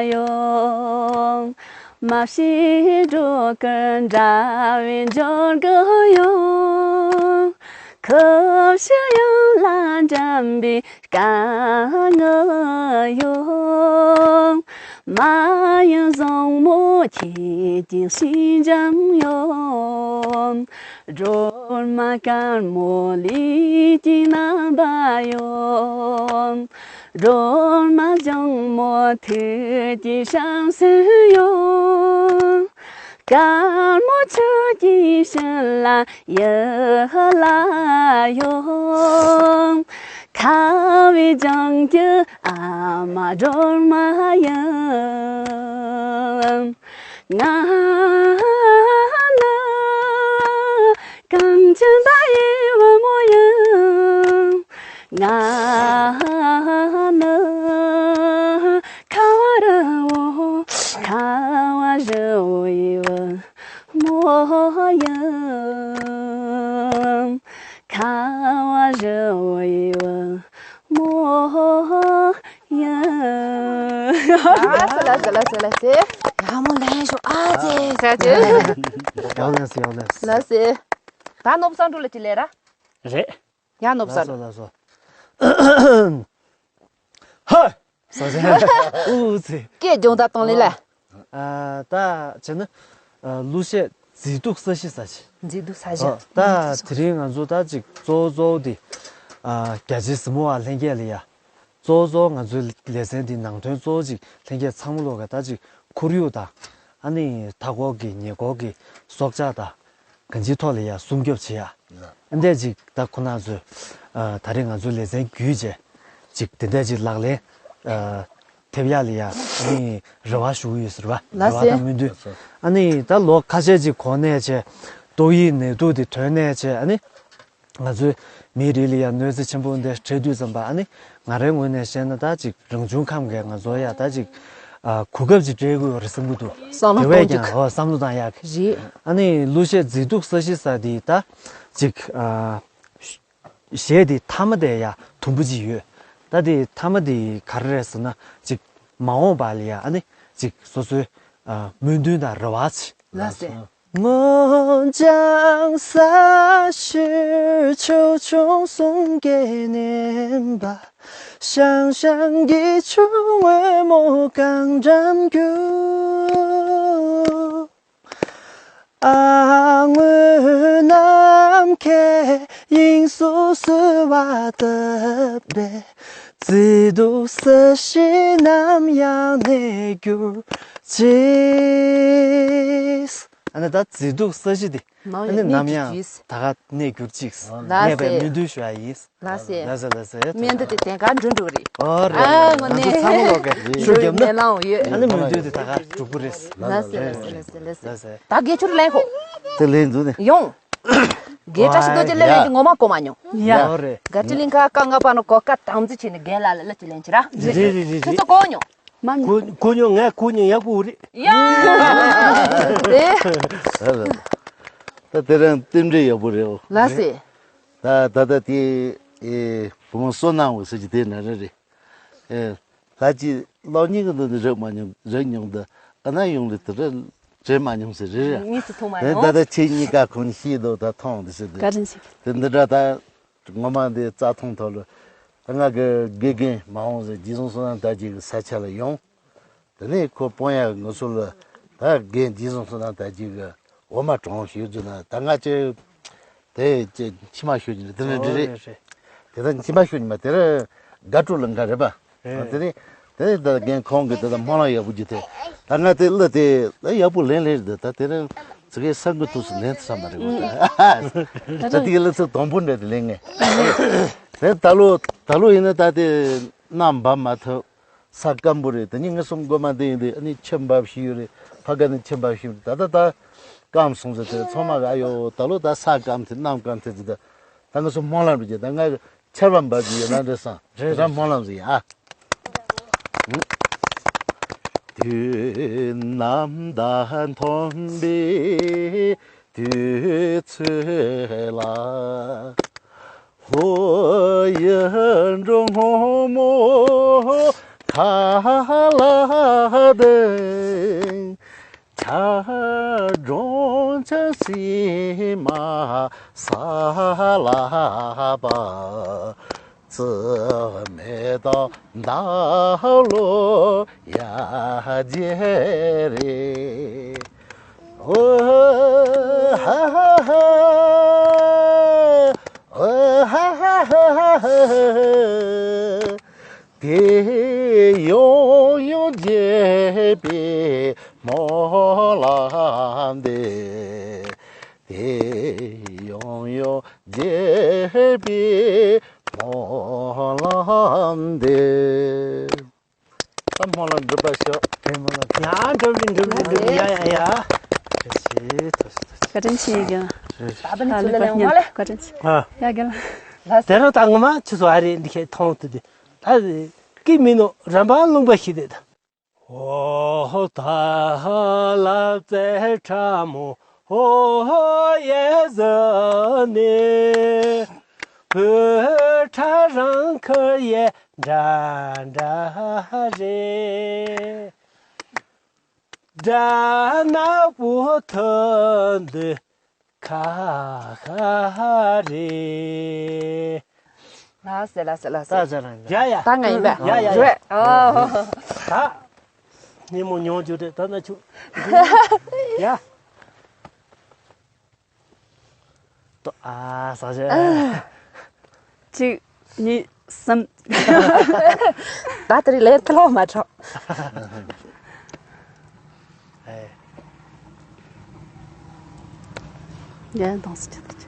ཡོད། མ་ཕྱི་སྒྲོ་སྐུར་འདྲ་བའི་འབྱོར་དགུ་ཡོད། ཁུ་བྱུག་གཡང་ལ་འགྲམ་པའི་དཀར་ངོ་ཡོད། མ་ཡུམ་བཟང་མོ་ཁྱེད་ཀྱི་ཞི་འཇམ་ཡོད། སྒྲོལ་མ་དཀར་མོ་ལུས་ཀྱི་རྣམ་པ་ཡོད། སྒྲོལ་མ་ལྗང་མོ་ཐུགས་ཀྱི་བྱམས་སེམས་ཡོད། དཀར་མོ་ཆུ་སྐྱེས་བཞིན་ལ་ཡུལ་ལ་ཡོང་། ཁ་བའི་ལྗང་གུ་ཨ་མ་སྒྲོལ་མ་ཡིན། ང་ནི་གངས་ཅན་པ་ཡི་བུ་མོ་ཡིན། ང་ནི་ཁ་བ་རི་བོ། ཁ་བ་རི་བོ་ཡི་བུ་མོ་ཡིན། ཁ་བ་རི་བོ་ཡི་བུ་མོ་ཡིན། ལགས་སོ་ལགས་སོ་ལགས་སོ་ལགས་སོ། ཡག་མོ་ལེན་ཤོག་ཨ་ཙེ། ཟེར་ཅེ། ཡག་ལེན་སོ་ཡག་ལེན་སོ། ལགས་སོ། ད་ནོར་བུ་བསམ་འགྲུབ་ལ་ཅི་ལས་ར། རེད། ཡ་ནོར་བུ་ལགས་སོ་བསམ་འགྲུབ། ལགས་སོ། ཧ། ས་ཆེན། ཨུ་ཙི། སྐད་རྒྱང་ཐག་གཏོང་ལེ་ལ། ཨ། ད་བྱས་ན། ཨ། གླུ་གཞས་མཛེས་སྡུག་ས་གཞི་ས་ཆེ། མཛེས་སྡུག་ས་གཞི། ཨ། ད་དེ་རིང་ང་ཚོ་ད་ཅིག་གཙོ་བོ་གཙོ་བོ་དེ། ཨ། རྒྱ་ཆེའི་གཟིགས་མོ་བ་ལྷན་རྒྱས་ལ་ཡ། གཙོ་བོ་གཙོ་བོ་ང་ཚོའི་ལེ་ཚན་འདི་ནང་དོན་གཙོ་བོ་ཅིག་ལྷན་རྒྱས་ཚང་མ་ལོག་ག་ད་ཅིག་ཁོར་ཡུག་དང་། ཨ་ནི་མཐའ་འཁོར་གྱི་ཉེ་འཁོར་གྱི་སྲོག་ཆགས་དང་། གང་ཅིའི་ཐོག་ལ་ཡ་སྲུང་སྐྱོབ་བྱེད་ཡ། ཨ་འདས་ཅིག་ད་ཁོ་ན་ཚོས། ཨ། ད་རེས་ང་ཚོའི་ལེ་ཚན་བརྒྱུད་བྱས། ཅིག་དེ་འདས་ཅིག་ལག་ལེན། ཨ། ཐེབས་ཡ་ལ་ཡ། ཨ་ནི་རེ་བ་ཞུ་གི་ཡོད་ཟེར་བ། ལགས་སེ། རེ་བ་དང་སྨོན་འདུན། ཨ་ནི་ད་ལོ་ཁ་ཤས་ཅིག་གོང་ནས་བྱས། ཏོག་དབྱིབས་ནད་དུག་དེ་ཐོན་ནས་བྱས། ཨ་ནི་ང་ཚོའི་མིའི་རིགས་ལ་ཡ་གནོད་འཚེ་ཆེན་པོ་འདི་འཕྲད་དུས་ཙམ་པ། ཨ་ནི་ང་རའི་ངོས་ནས་བཤད་ན་ད་ཅིག་རང་བྱུང་ཁམས་ཀྱིས་ང་ཚོ་ཡ་ད་ཅིག་ཨ། གོ་སྐབས་ཅིག་སྤྲད་དགོས་རེད་བསམ་གྱི་འདུག་བསམ་བློ་དེ་བས་གཏོང་ཀྱང་རྒྱུ། ཨོ། བསམ་བློ་བཏང་ཡག་གི། རེད། ཨ་ནི་གླུ་གཞས་མཛེས་སྡུག་ས་གཞི་ས་དེ་ད་ཅིག་ཨ། གཞས་དེ་མཐའ་མ་དེ་ཡ་དུམ་བུ་གཅིག་ཡོད། ད་དེ་མཐའ་མ་དེ་ག་རེ་རེད་ཟེར་ན། ཅིག་མ་འོངས་པ་ལ་ཡ། ཨ་ནི་ཅིག་སོ་སོའི། ཨ། སྨོན་འདུན་དང་རེ་བ་ཅིག་ལགས་སེ། ངོ་བྱང་ས་ཕྱིར་ཆོས་སྐྱོང་གསུང་སྐད་སྙན་པ། ཞང་ཞང་གི་ཆུ་སྔོན་མོ་གང་འགྲམ་རྒྱུ། ཨ་སྔོན་ནམ་མཁའི་དབྱིངས་སུ་གསོལ་བ་བཏབ་པས། མཛེས་སྡུག་ས་གཞི་ནམ་ཡང་གནས་གྱུར་ཅིག་ཨ་ནི་ད་མཛེས་སྡུག་ས་གཞི་འདི། ནམ་ཡང་ཨ་ནི་ནམ་ཡང་གནས་ཀྱི་ད་ག་གནས་གྱུར་ཅིག་ལགས་སེ། ངས་པའི་སྨོན་འདུན་ཞུ་ཡ་ཡིན། ལགས་སེ། ལགས་སེ་ལགས་སེ། སྨོན་འདུན་དེ་དེང་ག་འགྲུབ་འགྲོ་གི་རེད། ཨོ་རེད། ཨ་ང་ཚོ་ཚང་མ་ལོག་གི་ཤུགས་རྒྱབ་ན། ཨ་ནི་སྨོན་འདུན་དེ་ད་ག་འགྲུབ་གི་རེད། ལགས་སེ་ལགས་སེ་ལགས་སེ་ལགས་སེ། ད་དགེ་ཆུར་ལེན་ཧོ། དེ་ལེན་འདུག་ནི། ཡོང་། དགེ་བཀྲ་ཤིས་རྡོ་རྗེ་ལེན་ལེན་གྱི་ངོ་མ་གོ་མ་མྱོང་། ཡ། ཨོ་རེད། དགའ་སྤྲོ་གླིང་ཁ་ཀ་ང་པ་ནོ་གོ་ཀ་དམ་འཛིན་བྱས་ནས་རྒན་ལགས་ལ་ལ་ཅི་ལེན་ཅི་ར། རེད་རེད་རེད་རེད། ཁྱོད་ཚོ་གོ་མྱོང་། མ་གོ་གོ་མྱོང་། ངས་གོ་མྱོང་། ཡག་པོ་རེད། ཡ། དེ། ད་དེ་རང་རྟེན་འབྲེལ་ཡག་པོ་རེད། ལགས་སེ། ད་ད་ལྟ་དེ་ཨེ་བུ་མོ་བསོད་ནམས་འོད་ཟེར་གྱི་དེ་ན་རེ་རེད། ཨེ་ད་ཅི་ལོ་གཉིས་ཀྱི་འདི་ནས་རེག་མ་མྱོང་། རེག་མྱོང་། ད་ཨ་ན་ཡོང་ལེ་དེ་རེ་རེག་མ་མྱོང་ཟེར་རེད་ར། གཉིས་སུ་མཐོང་མ་དེ་མྱོང་། ད་ལྟ་ཁྱེད་གཉིས་ཀ་ཁོང་ཤེས་འདུག་ད་མཐོང་འདི་ཟེར་དུས། བཀའ་དྲིན་ཆེ། དེ་འདི་འདྲ་ད་ངོ་མ་འདི་རྩྭ་ཐང་ཐོག་ལ་ད་ང་གི་དགེ་རྒན་མ་འོངས་ཟེར་རྗེ་བཙུན་བསོད་ནམས་དར་རྒྱས་ཀྱི་ས་ཆ་ལ་ཡོང་། དེ་ནས་ཁོ་སྤོན་ཡ་ངུ་སུ་ལ་ད་རྒན་རྗེ་བཙུན་བསོད་ནམས་དར་རྒྱས་ཀྱི་འོ་མ་གྲོང་ཞུ་རྒྱུ་ན་ད་ང་ཅི་དེ་ཅི་མཆི་མ་ཤོར་གྱི་རེད། དེ་ནས་འདི་རེད། དེ་ད་མཆི་མ་ཤོར་གྱི་མ་དེ་རེད། དགའ་སྤྲོ་ལ་འགའ་རེད་པ། དེ་ནས་དེ་ནས་ད་རྒན་ཁོང་གི་དེ་ད་སྨོན་ལམ་ཡག་པོ་རྒྱུ་དེ་ད་ང་དེ་གླུ་དེ་ད་ཡག་པོ་ལེན་ལེན་རེད། ད་དེ་རེད། ཚིག་གི་ས་འགུལ་ཐུགས་སུ་ལེན་ཐུབ་ས་མ་རེད་འོ། ད་དེ་གི་གླུ་ཚིག་དང་པོ་འདྲ་དེ་ལེན་ངེས། དེ་ད་ལོ་ད་ལོ་ཡིན་ན་ད་དེ་གནམ་འབབ་མ་ཐུབ། ས་སྐམ་པོ་རེད། དེ་ནས་ངེད་གསུམ་སྒོ་མ་འདི་ཡིན་དུས་ཨ་ནི་ཆུ་འབབ་ཤི་ཡོད་རེད། ཕ་ག་ནས་ཆུ་འབབ་ཤི་ཡོད་རེད། ད་ད་ད་སྐམ་སོང་ཟེར་དེ་ཚང་མ་གི་ཨ་ཡོ་ད་ལོ་ད་ས་སྐམ་ཐེ་གནམ་སྐམ་ཐེ་ཟེར་དུས་ད་ངེད་གསུམ་སྨོན་ལམ་རེད་ཀྱི་ད་ང་ཆར་པ་འབབ་ཀྱི་ཡོད་ན་འདྲ་བསམ། རེད་རེད། ད་སྨོན་ལམ་ཟེར་ཡ། དུས་ནམ་ཟླ་ཐོན་པའི་དུས་ཚོད་ལ། ལྷོ་ཡི་འབྲོག་སྔོན་མོ་ཁ་ལ་ལྡིང་། ཆ་གྲོང་ཆ་སི་མ་ས་ལ་པ། ཙི་མེ་ཏོག་འདབ་ལོ་ཡ་རྗེ་རེད། ཨོ་ཧ་ཧ་ཧ། ཨོ་ཧ་ཧ་ཧ། དེ་ཡང་ཡང་རྒྱས་པའི་སྨོན་ལམ་འདེབས། དེ་ཡང་ཡང་རྒྱས་པའི་སྨོན་ལམ་འདེབས། ད་སྨོན་ལམ་འགྲུབ་པར་ཤོག་དེ་སྨོན་ལམ། ཡ་འགྲུབ་རེད། འགྲུབ་རེད། འགྲུབ་རེད། ཡ་ཡ་ཡ། ཐུགས་རྗེ་ཆེ། ཐུགས་རྗེ་ཆེ། བཀའ་དྲིན་ཆེ་ཡིན་ཀྱང་། ད་ད་ནི་ཚུར་ལ་ལེན་མ་ལེ། བཀའ་དྲིན་ཆེ། ཨ། ཡ་རྒན་ལགས། དེ་རིང་ད་ངོ་མ་ཁྱེད་ཚོ་ཨ་རེ་འདི་ཁའི་མཐོང་ཐུབ་དེ། ད་ཀི་མི་ནོ་རམ་པ་ལུང་པ་ཞིག་དེ་ད། ཨོ་ད་ལ་ཙེ་ཁྲ་མོ་ཨོ་ཡེ་ཟ་ནེ། བོད་ཁྲ་རང་ཁ་ཡེ་འདྲ་འདྲ་རེད། དགྲ་ནག་པོ་ཐུག་འདི་ཁ་ཁ་རེད། ལགས་སེ་ལགས་སེ་ལགས་སེ། ད་ཟེར་རང་ཡ་ཡ། ད་ང་ཡིན་པས། ཡ་ཡ་ཡ། རེད། ཨོ། ད་ཉིན་མོ་མྱོང་རྒྱུ་རེད། ད་ན་ཆུ། ཡ། ཏོ་ཨ་ས་ཞེ། གཅིག་གཉིས་གསུམ། ད་དེ་རིང་ལས་ཐུ་ལོག་མ་ཆོག་ཡ་འདང་སི་ཆེ་ཏི་ཆེ།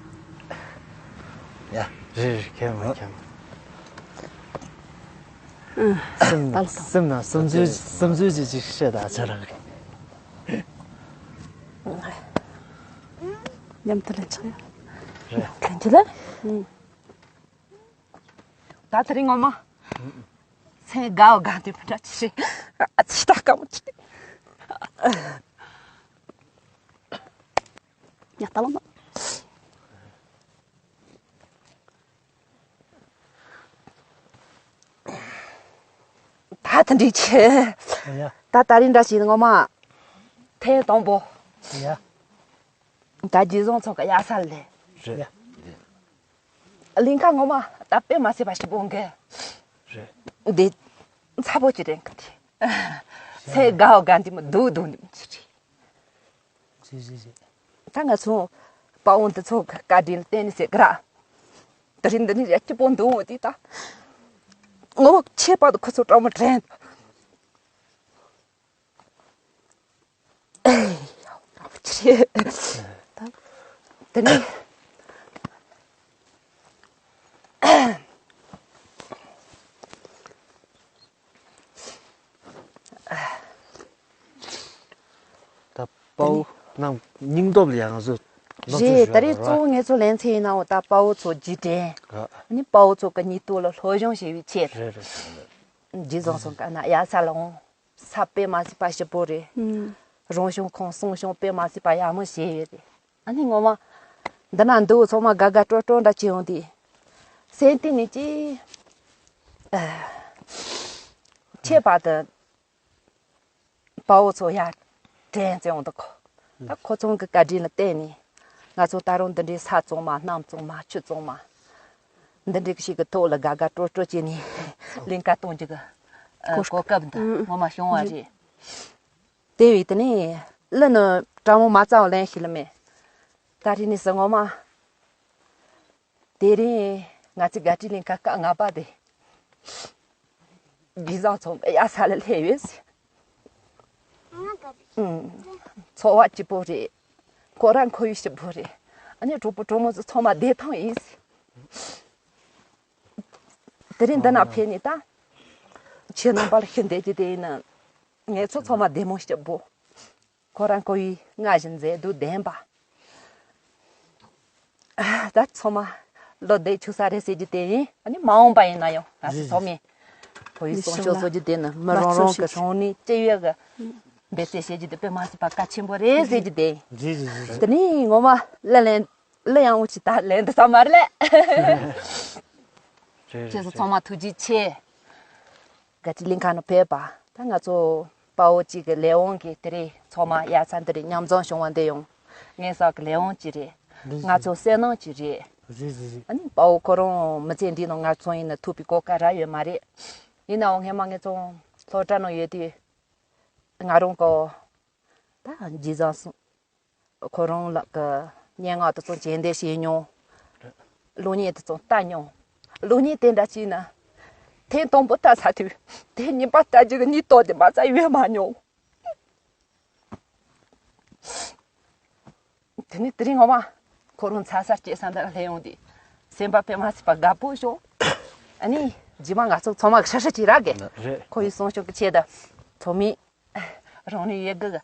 ཡ། རེད་རེད། ཁྱེད་མ་ཁྱེད་མ། སེམས་ད་ལ་སེམས་ན་སེམས་ཚོད་སེམས་ཚོད་ཅིག་ཅིག་བཤད་ད་ཆ་རང་རེད། མཉམ་དུ་ལེན་ཆོག་ཡ། རེད། ལེན་རྒྱུ་ལ། ཨང་། ད་དེ་རིང་ངོ་མ། སེམས་དགའ་བ་དགའ་དེ་མི་འདྲ་ཅི་རེད། ཨ་ཙི་ད་དཀའ་མོ་ཅི་རེད། ཡ་ད་ལོ་མ། ད་དེ་འདྲའི་ཆེ། ཡ། ད་དེ་རིང་འདྲ་ཞིག་ངོ་མ། ཐེངས་དང་པོ། ཡ། ད་རྗེ་བཟང་ཚང་གི་ཡ་ས་ལས། རེད། ཡ། གླིང་ཁ་ངོ་མ་ད་དཔེ་མ་སྲིད་པ་ཞིག་པོ་འགའ། རེད། འདི་ཚ་པོ་ཅི་རེད་གི་དེ། སེ་དགའ་བ་དགའ་འདི་མི་སྡུག་སྡུག་འདི་མི་ཅི་རེད། ཞེས་ཞེས་ཞེས། ད་ང་ཚོ་དཔའ་བོ་འདི་ཚོ་གི་བཀའ་དྲིན་ལ་བརྟེན་ནས་ཟེར་གི་ར། དེ་རིང་འདི་ནས་ཡ་སྐྱིད་པོ་འདུག་འོང་དེ་ད། ངོ་མ་ཁྱེད་པ་དུ་ཁོ་ཚོ་སྤྲང་མོ་དྲན། ཨེ་ཡ་ཅི་རེད། ད་དེ་ནས། ད་དཔའ་བོ་རྣམས་སྙིང་སྟོབས་ལ་ཡང་ང་ཚོ་ནོར་འཁྲུལ་རེད། ཞུ་ད་རེས་ཡོད་གཙོ་བོ་ངེད་ཚོ་ལེན་ཚེ་ཡིན་ནའོ་ད་དཔའ་བོ་ཚོ་རྗེས་དྲན། ཨ་ནི་དཔའ་བོ་ཚོ་གི་སྙིང་སྟོབས་ལ་སློབ་སྦྱོང་བྱེད་པའི་ཆེད། རེད་རེད། རྗེ་བཟང་སོང་ག་ན་ཡ་ས་ལ་འོང་། ས་དཔེ་མ་སྲིད་པ་ཞིབ་པོ་རེད། ཨུམ། རང་བྱུང་ཁོང་གསུང་བྱུང་དཔེ་མ་སྲིད་པ་ཡག་མོ་བྱས་ཡོད་རེད། ཨ་ནི་ངོ་མ་འདི་ན་འདུག་ཚང་མ་དགའ་དགའ་སྤྲོ་སྤྲོ་འདྲ་བྱས་ཡོང་དུས། སེམས་གཏིང་ནས་ཅི། ཨ། ཁྱད་པར་དུ་དཔའ་བོ་ཚོ་ཡར་དྲན་བྱས་ཡོང་འདུག་གོ། ད་ཁོ་ཚོང་གི་བཀའ་དྲིན་ལ་བརྟེན་ནས་ང་ཚོ་ད་རུང་འདི་འདྲའི་ས་གཙང་མ་གནམ་གཙང་མ་ཆུ་གཙང་མ་འདི་འདྲའི་ཞིག་གི་ཐོག་ལ་དགའ་དགའ་སྤྲོ་སྤྲོ་བྱས་ནས་གླིང་ག་གཏོང་རྒྱུ་གི་ཨ་གོ་སྐབས་འདི་ངོ་མ་བྱུང་བ་རེད། དེ་བས་དེ་ནས་གླུ་ནི་གྲ་མོ་མ་རྩ་བ་ལེན་ཤེས་ལ་མེད། ད་རེས་ནས་ཟེར་ངོ་མ། དེ་རིང་ང་ཚོའི་དགའ་སྤྲོའི་གླིང་ག་སྐབས་ལྔ་པ་དེ། དགེ་བཟང་ཚོ་དབྱར་ས་ལ་སླེབས་ཡོད་ཟེར། ཨུམ། འཚོ་བ་སྐྱིད་པོ་རེད། ཁོ་རང་ཁོར་ཡུག་སྐྱིད་པོ་རེད། ཨ་ནི་གྲོགས་པོ་གྲོགས་མོ་ཚོ་ཚང་མ་བདེ་ཐང་ཡིན་ཟེར། དེ་རིང་འདི་ན་ཕེབས་ནས་ད། ཁྱེད་རྣམ་པ་ལ་ཤིན་བདེ་སྐྱིད་དེ་ཡིན་ན། ངེད་ཚོ་ཚང་མ་བདེ་མོ་སྐྱིད་པོ། ཁོ་རང་ཁོ་ཡི་སྔར་བཞིན་མཛེས་སྡུག་ལྡན་པ། ད་ཚང་མ་བློ་བདེ་ཆུ་ས་རེད་ཟེར་རྒྱུ་དེ་ཡིན། ཨ་ནི་མ་འོངས་པ་ཡིན་ན་ཡང་ང་ཚོ་ཚང་མས་ཁོ་ཡི་གསུང་ཆོས་གསོ་རྒྱུ་དེ་ནི་མི་རང་རང་གི་ཧྲང་ནས་སྐྱེ་བའི་གི་འབད་བརྩོན་བྱེད་རྒྱུ་དེ་དཔེ་མ་སྲིད་པ་གལ་ཆེན་པོ་རེད་ཟེར་རྒྱུ་དེ་ཡིན། རེད་རེད་རེད། དེ་ནས་ངོ་མ་གླུ་ལེན་གླུ་ཡང་འུ་ཅི་ད་ལེན་དུ་ས་མ་རེད་ལས། རེད་ཁྱེད་ཚོ་རེད། ཚང་མ་ཐུགས་རྗེ་ཆེ། དགའ་སྤྲོའི་གླིང་ག་ནང་ཕེབས་པ་ད་ང་ཚོ་དཔའ་བོ་གཅིག་གི་ལས་དབང་གིས་དེ་རིང་ཚང་མ་དབྱར་ས་འདི་རུ་མཉམ་འཛོམས་བྱུང་བ་འདི་ཡང་ངན་སོང་གི་ལས་དབང་གཅིག་རེད། རེད་ང་ཚོ་བསོད་ནམས་གཅིག་རེད། རེད་རེད་རེད། ཨ་ནི་དཔའ་བོ་ཁོ་རང་མི་ཚེ་འདིའི་ནང་སྔར་ཚོང་ཡིན་ན་ཐུག་པའི་གོ་སྐབས་རག་ཡོད་མ་རེད། ཡིན་ནའང་སྔན་མ་ངེད་ཚོ་སློབ་གྲྭ་ནང་ཡོད་དུས་ང་རང་གོ་ད་རྗེས་བཟང་སོང་། ཁོ་རང་ལགས་ཀྱི་སྙན་ངག་དེ་ཚོ་མཇལ་འདེབས་བྱས་མྱོང་། གློག་བརྙན་དེ་ཚོ་ལྟ་མྱོང་། གློག་བརྙན་དེ་འདྲ་བྱས་ན། ཐེངས་དང་པོ་ལྟ་ཚར་དུས། ཐེངས་གཉིས་པ་ལྟ་རྒྱུ་གི་སྙིང་སྟོབས་དེ་མ་རྩ་ཡོད་མ་མྱོང་། དེ་ནས་དེ་རིང་ངོ་མ། ཁོ་རང་ཚ་ས་སྐྱེས་ས་འདིར་སླེབས་ཡོང་དུས། སེམས་པ་དཔེ་མ་སྲིད་པ་དགའ་པོ་བྱུང་། ཨ་ནི། རྗེས་མ་ང་ཚོ་ཚང་མ་གི་ཧྲ་ཧྲ་ཅིག་རག་གི། རེད། ཁོ་ཡི་གསུང་ཆོས་ཀྱི་ཆེད་དུ། ཚང་མས། རང་ནུས་ཡོད་དགུ།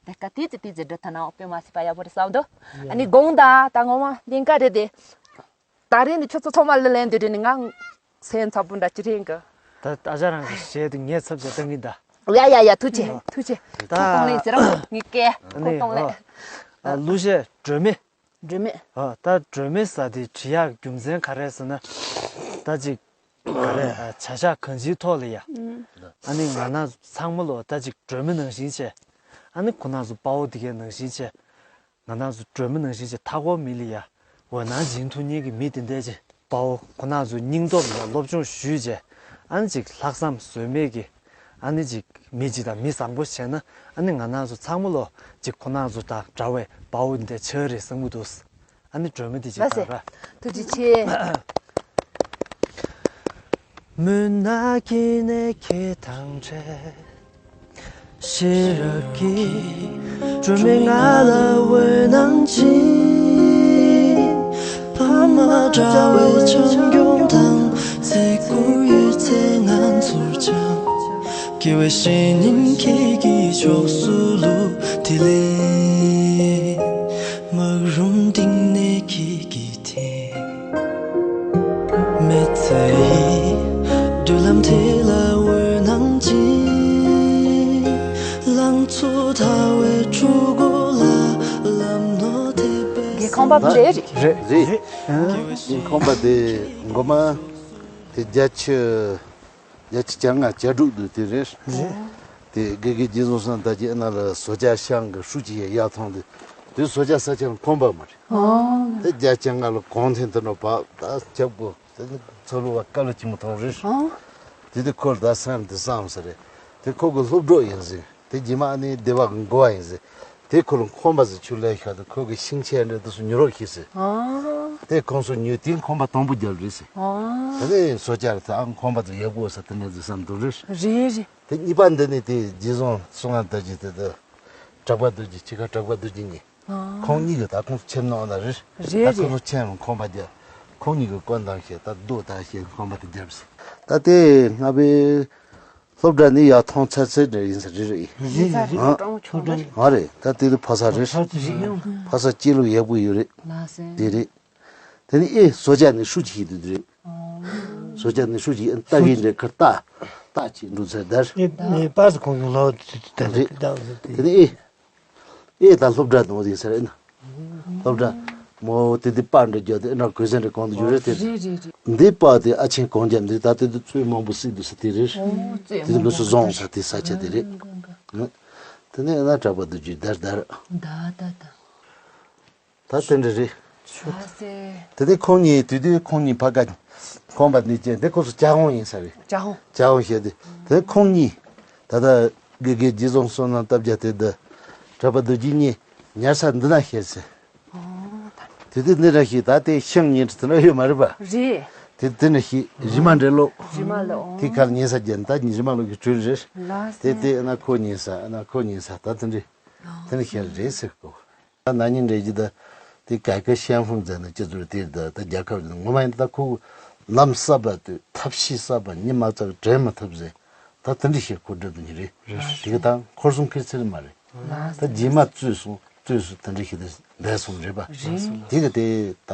དེ་ཀ་ཏི་ཙི་ཏི་ཙི་འབྲི་ཐུབ་ན་དཔེ་མ་སྲིད་པ་ཡག་པོ་རེད་བསམ་འདུག་ཨ་ནི་དགོངས་དག་ད་ངོ་མ་གླིང་ག་རེད་དེ། ད་རེས་ནི་ཁྱོད་ཚོ་ཚང་མ་གླུ་ལེན་དུས་རེད་ནི་ང་སེམས་འཚབ་པོ་འདྲ་ཅི་རེད་གི། ད་ད་ཆ་རང་གི་གཞས་དེ་ངས་ཚབ་བྱས་བཏང་གི་ད། ཡ་ཡ་ཡ་ཐུགས་རྗེ་ཐུགས་རྗེ། ད་ཁོང་གཏོང་ལེན་ཟེར་ར་ངས་སྐད་ཁོང་གཏོང་ལེན། ཨ་གླུ་གཞས་སྒྲོན་མེ། སྒྲོན་མེ། ཨ་ད་སྒྲོན་མེ་ཟེར་དེ་བྲི་ཡག་རྒྱུ་མཚན་ག་རེ་ཟེར་ན། ད་ཅིག་ག་རེ་བྱ་བཞག་གང་ཅིའི་ཐོག་ལ་ཡ། ཨ་ནི་ང་རང་ཚོ་ཚང་མ་ལོ་ད་ཅིག་སྒྲོན་མེ་ནང་བཞིན་བྱས། ཨ་ནི་ཁོ་རང་ཚོ་དཔའ་བོ་དེ་གའི་ནང་བཞིན་བྱས། ང་རང་ཚོ་སྒྲོན་མེ་ནང་བཞིན་བྱས་མཐའ་འཁོར་མི་ལ་ཡ། འོད་སྣང་སྦྱིན་ཐུབ་མཁན་གྱི་མི་དེ་འདྲས་ཅིག་དཔའ་བོ་ཁོ་རང་ཚོ་སྙིང་སྟོབས་ལ་སློབ་སྦྱོང་ཞུས་བྱས། ཨ་ནི་ཅིག་ལྷག་བསམ་ཟོལ་མེད་ཀྱི། ཨ་ནི་ཅིག་མི་གཅིག་དང་མི་བཟང་པོ་བྱས་ན། ཨ་ནི་ང་རང་ཚོ་ཚང་མ་ལོ་ཅིག་ཁོ་རང་ཚོ་དང་འདྲ་བའི་དཔའ་བོ་འདི་འདྲ་ཆགས་རེད་བསམ་གྱི་འདུག་ཨ་ནི་སྒྲོན་མེ་འདི་ཅིག་ལགས་སེ། གཏང་ར། ཐུགས་རྗེ་ཆེ། མུན་ནག་གི་ནས་ཁྱེད་དང་འཕྲད། ཤེས་རབ་ཀྱི་སྒྲོན་མེ་ང་ལ་འོད་སྣང་སྦྱིན། ཕ་མ་འདྲ་བའི་བྱམས་སྐྱོང་དང་བརྩི་བཀུར་ཡོད་ཚེ་ང་ཚོར་ཀྱང་། དགེ་བའི་བཤེས་གཉེན་ཁྱེད་ཀྱི་ཕྱོགས་སུ་བླུགས། དེ་ལས་སྨག་རུམ་གཏིང་ནས་ཁྱེད་ཀྱི་ཐིག་མེ་ཚེ་ཡི་བགྲོད་ལམ་དེ་ལ་འོད་སྣང་སྦྱིན། ལང་ཚོ་དར་བའི་གྲོགས་པོ་ལ་ལམ་སྣོན་དེ་པས། དགེ་ཁང་པ་དེ་རེད། རེད་རེད། ཨ་ཁང་པ་དེ་མགོ་མ་དེ་བརྒྱད་ཅུ། བརྒྱད་ཅུ་གྱ་ལྔ་གྱ་དྲུག་དུ་དེ་རེད། རེད། དེ་དགེ་རྒན་རྗེ་བཟང་བསམ་དར་རྒྱས་ཨ་ན་ལ་སོ་ཇ་ཤང་གི་ཧྲུའུ་ཅི་ཡི་ཡར་ཐོན་དེ། དེ་སོ་ཇ་ས་ཆ་ལ་ཁང་པ་མ་རེད། ཨོ། དེ་བརྒྱད་ཅུ་གྱ་ལྔ་ལ་གོང་ཐེངས་དུ་ནོ་བག་ད་ཁྱབ་གོ་དེ་ནི་ཚ་ལུ་བ་དཀའ་ལུ་ཅི་མོ་ཐོང་རེད། ཨོ། དེ་དེ་ཁོར་ད་སེམས་དེ་བསམ་ས་རེད། དེ་ཁོ་གི་སློབ་གྲོགས་ཡིན་ཟིན། དེ་རྗེས་མ་ཨ་ནི་སྡེ་བ་གི་འགོ་བ་ཡིན་ཟེར། དེ་ཁོ་ལ་ཁང་པ་ཟེར་ཆུ་ལས་ཤར་དུ་ཁོ་གི་ཤིང་ཆས་འདྲ་དུ་སུ་ཉོ་རོགས་ཤིག་ཟེར། ཨ། དེ་ཁོང་ཚོ་ཉོས་དེ་ཁང་པ་དང་པོ་རྒྱབ་རེད་ཟེར། ཨ། དེ་ནས་སོ་ཅར་དེ་ཨ་ཁང་པ་དུ་ཡག་པོ་ཟེར་དེ་འདྲ་ཟེར་བསམ་འདུག་རེད། རེད་རེད། དེ་གཉིས་པ་འདི་ནི་དེ་རྗེ་བཟང་གསུང་ང་ད་ཅི་དེ་དེ་གྲགས་པ་རྡོ་རྗེ་ཁྱི་ཁ་གྲགས་པ་རྡོ་རྗེ་གཉིས། ཨ། ཁོང་གཉིས་ཀྱི་ད་ཁོང་ཚོ་ཁྱིམ་ནང་ན་རེད། རེད་ད་ཁོང་རེད། ཚོ་ཁྱིམ་ཁང་པ་རྒྱབ། ཁོང་གཉིས་ཀྱི་སྐོར་འདང་བཤད་ད་རྡོ་ད་བཤད་ཁང་པ་དེ་རྒྱབ་ཟེར། ད་དེ་སྔ་པའི། སློབ་གྲྭ་ནི་ཡར་ཐོན་ཚར་ཚར་འདྲ་ཡིན་ས་རེད་རེད། རེད་རེད། ཨ། སློབ་གྲྭ་ཆུང་གྲས། ཨ་རེད་ད་དེ་དུ་ཕ་ས་རེད། ཕ་ས་རེད། ཕ་ས་སྐྱེ་ལུགས་ཡག་པོ་ཡོད་རེད། ལགས་སེ། དེ་རེད། དེ་ནི་ཨེ་སོ་ཅ་ནི་ཧྲུའུ་ཅི་ཞིག་དུ་རེད། ཨོ། སོ་ཅ་ནི་ཧྲུའུ་ཅི་ཨེ་ལྟ་གི་འདྲ་ཁར་ལྟ། ད་ཅིག་འགྲོ་ཚར་དར། ཨེ་ཨེ་པ་སི་ཁོང་གི་ལོ་དེ་དེ་དེ་རེད། དེ་དེ་དེ་ནི་ཨེ་ཨེ་ད་སློབ་གྲྭ་དང་ཟིག་ས་རེད་ན། སློབ་གྲྭ་མོ་དེ་དེ་པར་འདྲ་རྒྱབ་དེ་ཨེ་ན་གོས་ཟན་རེ་གོང་དུ་འཇུ་རེད་དེ། རེད་རེད་རེད། འདི་པ་དེ་ཨ་ཆེན་གོང་རྒྱབ་འདི་ད་དེ་དུ་བཙོས་མང་པོ་སྲིད་དུ་ས་དེ་རེད། ཨོ་བཙོས་དེ་མང་ལུས་སུ་པོ་བཟུང་ས་དེ་ས་ཆ་དེ་རེད། ཨང་ཨང་། དེ་ནས་ཨེ་ན་གྲྭ་པ་དུ་འཇུ་དར་དར། ད་ད་ད། ད་དེ་འདྲ་རེད། ཨ་སེ། དེ་ནས་ཁོང་གཉིས་དུས་དུས་ཁོང་གཉིས་ཕ་ག་ཁོང་པ་འདི་བཅས་འདི་ཁོ་སུ་ཅ་ཧོང་ཡིན་ས་རེད། ཅ་ཧོང་། ཅ་ཧོང་བཤད་དེ། དེ་ཁོང་གཉིས་ད་ལྟ་དགེ་རྒན་རྗེ་བཟང་བསོད་ནམས་སྟབས་རྒྱལ་དེ་འདི་གྲྭ་པ་རྡོ་རྗེ་གཉིས་ཉར་ས་འདི་ན་བཤད་ཟེར། ཨོ་ད། དེ་དུས་འདི་འདྲ་ཞིག་ད་དེ་ཤིང་ཉིན་དེ་འདྲ་ཡོད་མ་རེད་པ། རེད། དེ་དེ་འདྲ་ཞིག་རི་མ་འདྲེ་ལོ། རི་མ་ལོ། དེ་ཁར་ཉན་ས་རྒྱན་ད་རི་མ་ལོ་གི་གྲུ་རེད། ལ་སེ། དེ་དེ་ཨ་ན་ཁོ་ཉན་ས་ཨ་ན་ཁོ་ཉན་ས་ད་དེ་འདྲ་དེ་འདྲ་བཤད་རེད་ཟེར་གོ། ད་ན་ནིང་འདྲེ་གྱི་ད་དེ་ག་ག་ཤན་ཧུང་ཟེར་ན་སྤྱི་ཚོགས་དེ་ད་ད་རྒྱལ་ཁབ་ངོ་མ་ཡིན་ད་ཁོ་ལམ་གསར་པ་དུས་ཐབས་ཤེས་གསར་པ་ཉི་མ་རྩ་བའི་དྲན་མི་ཐུབ་ཟེར། ད་དེ་འདྲ་ཞིག་གོ་སྒྲུབ་ནི་རེད། རེད། དེ་ག་ད་འཁོར་སྲུང་ཁེར་ཚེར་མ་རེད། ད་རྗེས་མ་བཙོས་སོང་བཙོས་སོང་དེ་འདྲ་ཞིག་དེ་འདས་སོང་རེད་པ། རེད། དེ་ག་དེ་ད་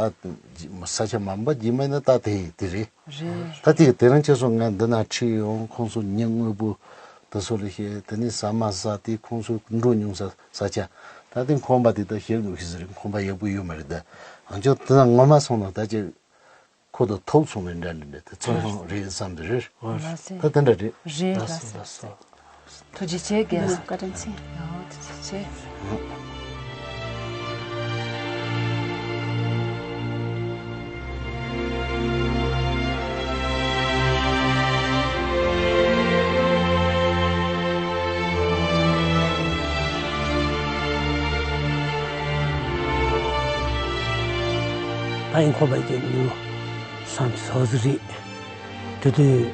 ས་ཆ་མ་འབའ་རྗེས་མ་ཡིན་ན་ད་དེ་དེ་རེད། རེད། ད་དེ་དེ་རིང་ཁྱེད་ཚོ་ང་འདི་ན་ཁྲིད་ཡོང་ཁོང་ཚོ་ཉིན་དངོས་པོ་དེ་ཚོ་ལ་བཤད་དེ་ནས་ཟ་མ་ཟ་དེ་ཁོང་ཚོ་འགྲོ་མྱོང་ས་ས་ཆ་ད་དེ་ཁོམ་པ་དེ་ད་བཤད་དགོས་ཤེས་ཟེར་ཁོམ་པ་ཡག་པོ་ཡོད་མ་རེད། ད་ང་ཚོ་དེ་ན་ངོ་མ་སོང་ན་ད་ཅིག་ཁོ་དང་ཐོག་ཚོང་བའི་འདྲ་འདྲ་འདྲ་དེ་ཚོང་ཁང་རེད་བསམ་དེ་རེད། ལགས་སེ། ད་དེ་འདྲ་རེད། རེད། ལགས་སེ་ལགས་སེ། ཐུགས་རྗེ་ཆེ་རྒན། བཀའ་དྲིན་ཆེ། ཡང་ཐུགས་རྗེ་ཆེ། ད་ཡིན་ཁོ་པ་ཀྱི་ནུ་བསམ་སོ་ཟི་རེད། དེ་དུས་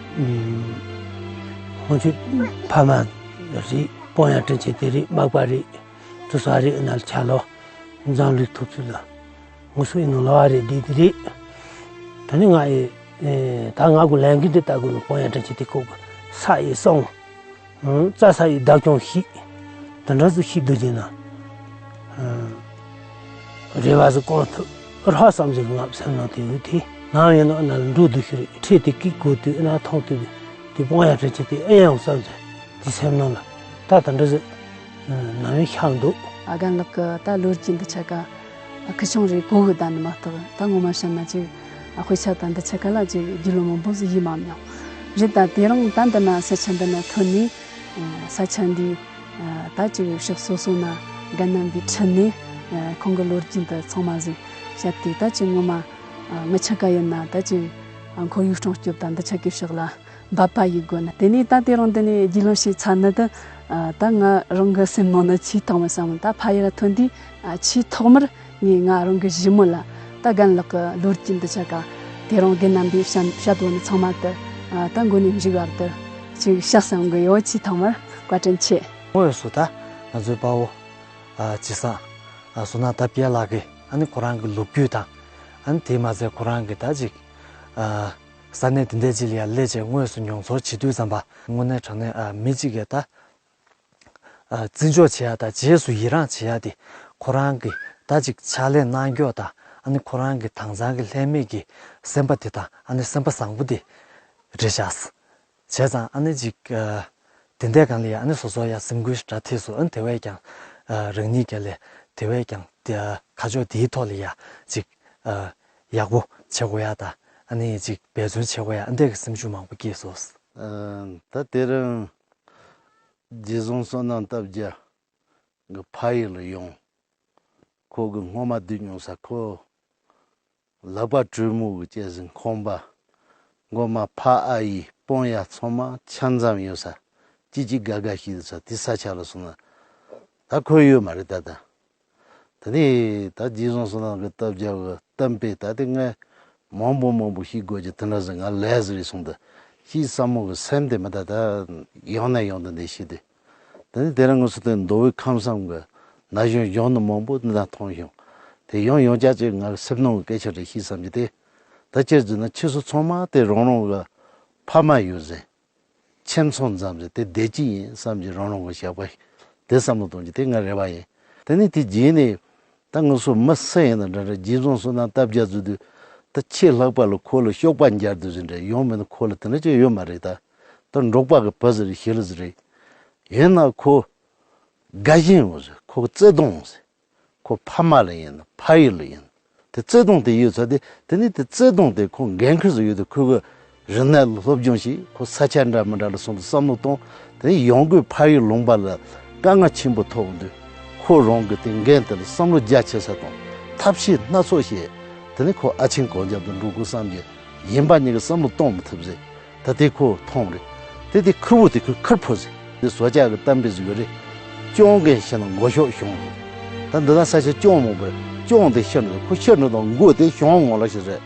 ཁོང་ཚོའི་ཕ་མ་རེད། སྤོང་ཡ་དྲིན་ཆེ་དེ་རེད། མག་པ་རེད། དུ་ས་རེད་ནལ་ཆ་ལོ། འཛམ་གླིང་ཐུག་ཚུལ་ལ་ངོ་སོ་ཡིན་ནོ་ལ་བ་རེད་དེ་དེ་རེད། ད་ནི་ང་ཡི་ད་ང་གུ་ལན་གི་འདི་ལྟ་གུ་ནི་སྤོང་ཡ་དྲིན་ཆེ་དེ་ཁོ་གུ་ས་ཡི་སོང་། རྩྭ་ས་ཡི་བདག་སྐྱོང་ཞིག་དེ་འདྲ་ཚོ་ཞིག་འདུག་ཅེ་ན། རེ་བ་ཟི་གོང་ཐུག་ར་བསམ་ཟི་ངབ་སེམས་ནང་དེ་ཡོད་དེ་ནམ་ཡིན་ནོ་ན་འགྲོ་འདུག་ཤི་རེད། ཁྲིད་དེ་ཀིག་གོ་དུས་ན་མཐོང་དུས་དེ་སྤོང་ཡ་དྲིན་ཆེ་དེ་ཨེ་ཡང་བསམ་ཟི་དེ་སེམས་ནང་ལ་ད་དེ་འདྲ་ཟི་ནམ་ཡང་ཤག་འདུག་ཨ་རྒན་ལགས་ཀྱི་ད་ལོ་རྒྱུས་འདི་ཆ་ག་ཁི་ཆུང་རེ་གོ་གི་ད་ནི་མ་གཏོགས་ད་ངོ་མ་བཤད་ན་ཅིག་དཔེ་ཆ་ད་འདི་ཆ་ག་ལ་ཅིག་རྒྱུས་ལོན་མང་པོ་ཟིག་ཡིན་མ་མྱོང་། རེད་ད་དེ་རིང་ད་འདི་ན་ས་ཆ་འདི་ན་ཐོན་ནས་ས་ཆ་འདི་ད་ཅིག་ཕྱོགས་སོ་སོ་ན་རྒན་རྣམ་པའི་ཁྲིད་ནས་ཁོང་གི་ལོ་རྒྱུས་འདི་ཚང་མ་ཟིག་བཤད་དེ་ད་ཅིག་ངོ་མ་ངི་ཆ་ག་ཡིན་ན་ད་ཅིག་ཁོར་ཡུག་སྲུང་སྐྱོབ་ད་འདི་ཆ་གི་ཕྱོགས་ལ། འབད་པ་ཡི་སྒོ་ནས་དེ་ནས་ད་དེ་རིང་འདི་ནས་རྒྱུས་ལོན་བྱས་ཚར་ནི་དེ་ད་ང་རང་གི་སེམས་ནང་ན་ཆེས་ཐོག་མར་བསམ་ད་ཕ་ཡུལ་ལ་ཐོན་དུས་ཆེས་ཐོག་མར་ངས་ང་རང་གི་གཞི་མོ་ལ་ད་རྒན་ལགས་ཀྱི་ལོ་རྒྱུས་འདི་ཆ་ག་དེ་རིང་རྒན་རྣམ་པས་བཤད་བཤད་དོན་ཚང་མ་དེ་ད་མགོ་ནས་མཇུག་བར་དུ་ཅིག་བཤད་བསམ་གི་ཡོད། ཆེས་ཐོག་མར་བཀའ་དྲིན་ཆེ། དངོས་སུ་ད་ང་ཚོའི་དཔའ་བོ་ཨ་ཅི་སང་ཨ་བསོད་ནམས་སྟོབས་རྒྱལ་ལགས་ཀྱིས་ཨ་ནི་ཁོ་རང་གི་ལོ་རྒྱུས་དང་ཨ་ནི་དེ་མ་ཟད་ཁོ་རང་གི་ད་ཅིག་ཨ་ས་གནས་དེ་འདྲ་ཅིག་ལ་ཡར་སླེབས་བྱས་དངོས་སུ་མྱོང་ཚོར་བྱེད་དུས་ཙམ་པ་དངོས་གནས་དྲང་གནས་ཨ་མི་གཅིག་གིས་ད་ཨ་བརྩི་འཇོག་བྱེད་ཡ་དང་རྗེས་སུ་ཡི་རངས་བྱེད་ཡ་དེ་ཁོ་རང་གི་ད་ཅིག་ཕྱག་ལས་གནང་ཕྱོགས་དང་ཨ་ནི་ཁོ་རང་གི་དྭངས་གཙང་གི་ལྷད་མེད་ཀྱི་སེམས་པ་དེ་དང་ཨ་ནི་སེམས་པ་བཟང་པོ་དེ་རེད་ཤག་བྱས་ཙང་ཨ་ནི་ཅིག་ཨ་དེ་འདྲའི་སྒང་ལ་ཡ་ཨ་ནི་སོ་སོ་ཡ་སེམས་འགུལ་ཞེ་དྲག་ཐེབས་སོང་། ཨ་ནི་དེ་བས་ཀྱང་ཨ་རང་ཉིད་ཀྱི་ལས་དེ་བས་ཀྱང་དེ་ཨ་ཁ་ཕྱོགས་དེའི་ཐོག་ལ་ཡ་ཅིག་ཨ་ཡག་པོ་བྱེད་དགོས་ཡ་ད་ཨ་ནི་ཅིག་འབད་བརྩོན་བྱེད་དགོས་ཡ་ཨ་འདྲའི་གི་སེམས་ཤུགས་མང་པོ་སྐྱེས་སོང་། ཨ་ད་དེ་རིང་རྗེ་བཟང་བསོད་ནམས་སྟོབས་རྒྱལ་གི་ཕ་ཡུལ་ལ་ཡོང་། ཁོ་གི་སྔོན་མ་སྡོད་མྱོང་ས་ཁོ། ལག་པ་དྲོན་མོ་གི་བཅད་ཟིན་ཁང་པ། མགོ་མ་ཕ་ཨ་ཡི་སྤོང་ཡ་ཚང་མ་ཆ་མཚམས་ཡོད་ས། ཅི་ཅི་དགའ་དགའ་ཞིག་ས་དེ་ས་ཆ་ལ་སོང་ན། ད་ཁོ་ཡོད་མ་རེད་ད་ད། ད་ནི་ད་རྗེ་བཟང་བསོད་ནམས་ཀྱི་སྟབས་རྒྱལ་གི་གཏམ་དཔེ་ད་དེ་ངས་མང་པོ་མང་པོ་ཤེས་དགོས་ཀྱི་དེ་འདྲ་ཟིག་ང་ལས་ཟིག་རེད་སོང་ད། ཤེས་བསམ་མོ་གི་སེམས་དེ་མི་ད་ད་ཡང་ན་ཡང་དུ་འདི་ཤེས་དེ། དེ་ནས་དེ་རིང་ངོ་སོ་དེ་མདོ་དབུས་ཁམས་གསུམ་གྱི་ན་གཞོན་གཞོན་ནུ་མང་པོ་འདི་ན་མཐོང་བྱུང་། དེ་ཡང་ཡང་བསྐྱར་ཅིག་ང་སེམས་ནང་གི་སྐད་ཆ་རེ་ཤེས་བསམ་གྱི་དེ། ད་ཅིར་བརྗོད་ན་ཁྱེད་ཚོ་ཚང་མ་དེ་རང་རང་གི་ཕ་མ་ཡོད་ཟེར། ཁྱིམ་ཚང་འཛོམས་ཟེར་དེ་བདེ་སྐྱིད་ཡིན་བསམ་གྱི་རང་རང་གི་བྱ་བ་དེ་བསམ་བློ་གཏོང་གྱི་དེ་ང་རེ་བ་ཡིན། དེ་ནས་དེ་རྗེས་ནས། ད་ང་ཚོ་མི་སུ་ཡིན་ན་འདྲ་འདྲ་རྗེ་བཟང་བསོད་ནམས་སྟབས་རྒྱལ་བཟོ་དུས་ད་ཆེས་ལྷག་པ་ལ་ཁོ་ལ་གཤོག་པ་འབྱར་དུས་ཟིན་འདྲ་ཡོང་མིན་ན་ཁོ་ལ་དེ་འདྲ་ཅིག་ཡོད་མ་རེད་ད། ད་འབྲོག་པ་གི་བུ་ཟིག་རེད། ཤེས་རིག་ཟིག་རེད། ཡིན་ན་ཁོ་དགའ་ཞེན་ཡོད་ཟེར། ཁོ་བརྩེ་དུང་ཟེར། ཁོ་ཕ་མ་ལ་ཡིན་ན་ཕ་ཡུལ་ལ་ཡིན་ན་དེ་བརྩེ་དུང་དེ་ཡོད་ཚ་དེ། དེ་ནི་དེ་བརྩེ་དུང་དེ་ཁོ་འགན་འཁུར་ཟིག་ཡོད་དེ། ཁོ་གི་རིག་གནས་ལ་སློབ་སྦྱོང་བྱས། ཁོ་ས་ཆ་འདྲ་མི་འདྲ་ལ་སོང་དུ་བསམ་བློ་གཏོང་། དེ་ནི་ཡང་སྒོས་ཕ་ཡུལ་ལུང་པ་ལ་དཀའ་ངལ་ཆེན་པོ་ཐོག་འདུག་ཁོ་རང་གི་དེ་འགན་དེ་ལ་བསམ་བློ་རྒྱ་ཆེ་ས་དང་ཐབས་ཤེས་སྣ་ཚོགས་བྱས། དེ་ནི་ཁོ་ཨ་ཆེན་གོང་རྒྱབ་ཏུ་འགྲོ་དགོས་བསམ་གྱི། གཞན་པ་གཉིས་ཀྱིས་བསམ་བློ་གཏོང་མི་ཐུབ་ཟེར། ད་དེ་ཁོ་མཐོང་རེད། དེ་དེ་ཁུར་བོ་དེ་ཁོས་ཁུར་ཕོད་ཟེར། དེ་བཟོ་ལྕགས་ཀྱི་གཏམ་དཔེ་ཟིག་ཡོད་རེད། སྤྱང་ཀི་ཤི་ན་མགོ་ཤོག་ཞོན་ཟེར། ད་འདི་ན་ས་ཆ་སྤྱང་མང་པོ་རེད། སྤྱང་དེ་ཤི་ན་ཁོ་ཤི་ན་དང་མགོ་དེ་ཞོན་ངོ་ལ་ཞིག་རེད།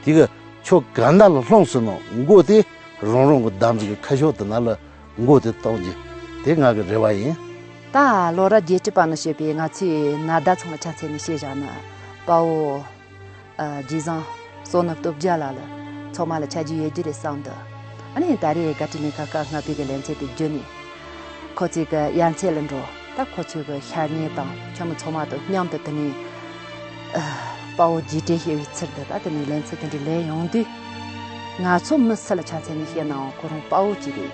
དེ་གི་ཁྱོད་ག་འདྲ་ལ་ལྷུང་སོང་ན་མགོ་དེ་རང་རང་གི་འདམ་ཟིག་གི་ཁ་ཤོག་དེ་ན་ལ་མགོ་དེ་གཏོང་རྒྱུ་དེ་ང་གི་རེ་བ་ཡིན། ད་ལོ་རབས་བརྒྱད་ཅུ་པ་ནས་བཤད་པའི་ང་ཚོའི་ནཱ་ཟླ་ཚང་ལ་ཆ་མཚོན་ནས་བཤད་བཞག་ན། དཔའ་བོ་ཨ། རྗེས་བཟང་བསོད་ནམས་སྟོབས་རྒྱལ་ལགས་ལ་ཚང་མ་ལ་ཆ་རྒྱུས་ཡོད་རྒྱུ་རེད་བསམ་འདུག་ཨ་ནི་ད་རེས་བཀའ་དྲིན་ལས་ཁ་བཀའ་ལྔ་པའི་གི་ལེ་ཚན་དེ་བརྒྱུད་ནས་ཁོ་ཚོའི་གི་ཡ་མཚན་ལ་འགྲོ། ད་ཁོ་ཚོའི་གི་ཤ་ཉེ་དང་ཁྱིམ་མི་ཚང་མ་དང་མཉམ་དུ་དེ་ནས་ཨ། དཔའ་བོ་རྗེས་དྲན་ཞེས་པའི་ཚུལ་དུ་ད་དེ་ནས་ལེ་ཚན་དེ་འདྲ་ལེན་ཡོང་དུས། ང་ཚོ་མི་སུ་ལ་ཆ་མཚོན་ནས་བཤད་ནའང་ཁོ་རང་དཔའ་བོ་ཅིག་རེད།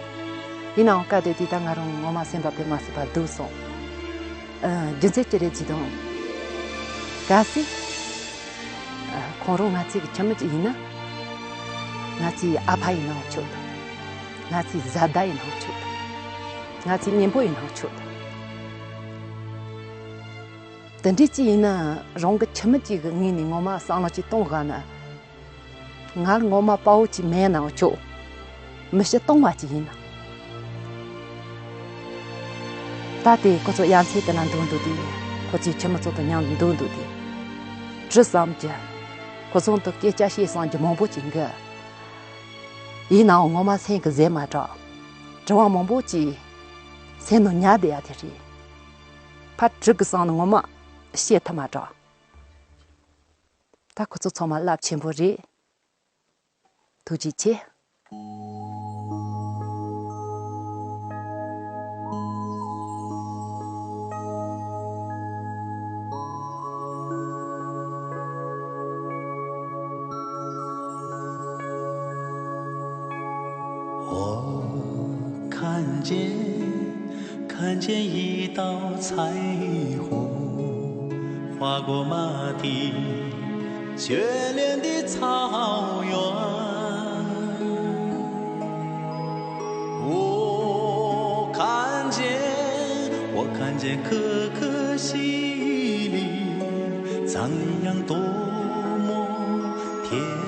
ཡིན་ནའང་སྐབས་དེ་དུས་ད་ང་རང་ངོ་མ་སེམས་པ་དཔེ་མ་སྲིད་པ་སྡུག་སོང་། ཨ། རྒྱུ་མཚན་ཅི་རེད་ཟེར་དུས། གལ་སྲིད་ཨ། ཁོང་རང་ང་ཚོའི་གི་ཁྱིམ་མི་ཅིག་ཡིན་ན། ང་ཚོའི་ཨ་ཕ་ཡིན་ནའང་ཆོག་དང་། ང་ཚོའི་བཟའ་ཟླ་ཡིན་ནའང་ཆོག་དང་། ང་ཚོའི་གཉེན་པོ་ཡིན་ནའང་ཆོག་དང་། དེ་འདྲ་ཅིག་ཡིན་ན་རང་གི་ཁྱིམ་མི་ཅིག་གི་ངོས་ནས་ངོ་མ་བསམ་བློ་ཅིག་གཏོང་དགོས་ན། ང་ངོ་མ་དཔའ་བོ་ཅིག་མེད་ནའང་ཆོག་མི་ཤི་སྟོང་བ་ཅིག་ཡིན་ན། ད་དེ་ཁོ་ཚོ་ཡ་མཚན་དེ་ན་འདུག་འདུག་དེ། ཁོ་ཚོའི་ཁྱིམ་མི་ཚོ་དང་མཉམ་འདུག་འདུག་དེ། དྲི་བསམ་གྱི། ཁོ་ཚོ་དང་སྐད་ཆ་བཤད་བསམ་གྱི་མང་པོ་ཅིག་འགི། ཡིན་ནའང་ངོ་མ་སེམས་ཀྱི་ཟས་མ་དྲག་དྲི་བ་མང་པོ་ཅིག་སེམས་ནང་ཉར་བསྡད་ཡ་དེ་རེད། ཕར་དྲི་གི་བསམ་ན་ངོ་མ་བཤད་ཐབས་མ་དྲག་ད་ཁོ་ཚོ་ཚང་མ་རླབས་ཆེན་པོ་རེད། ཐུགས་རྗེ་ཆེ། 我看见，看见一道彩虹，划过马蹄，眷恋的草原。我看见，我看见可可西里，赞扬多么甜。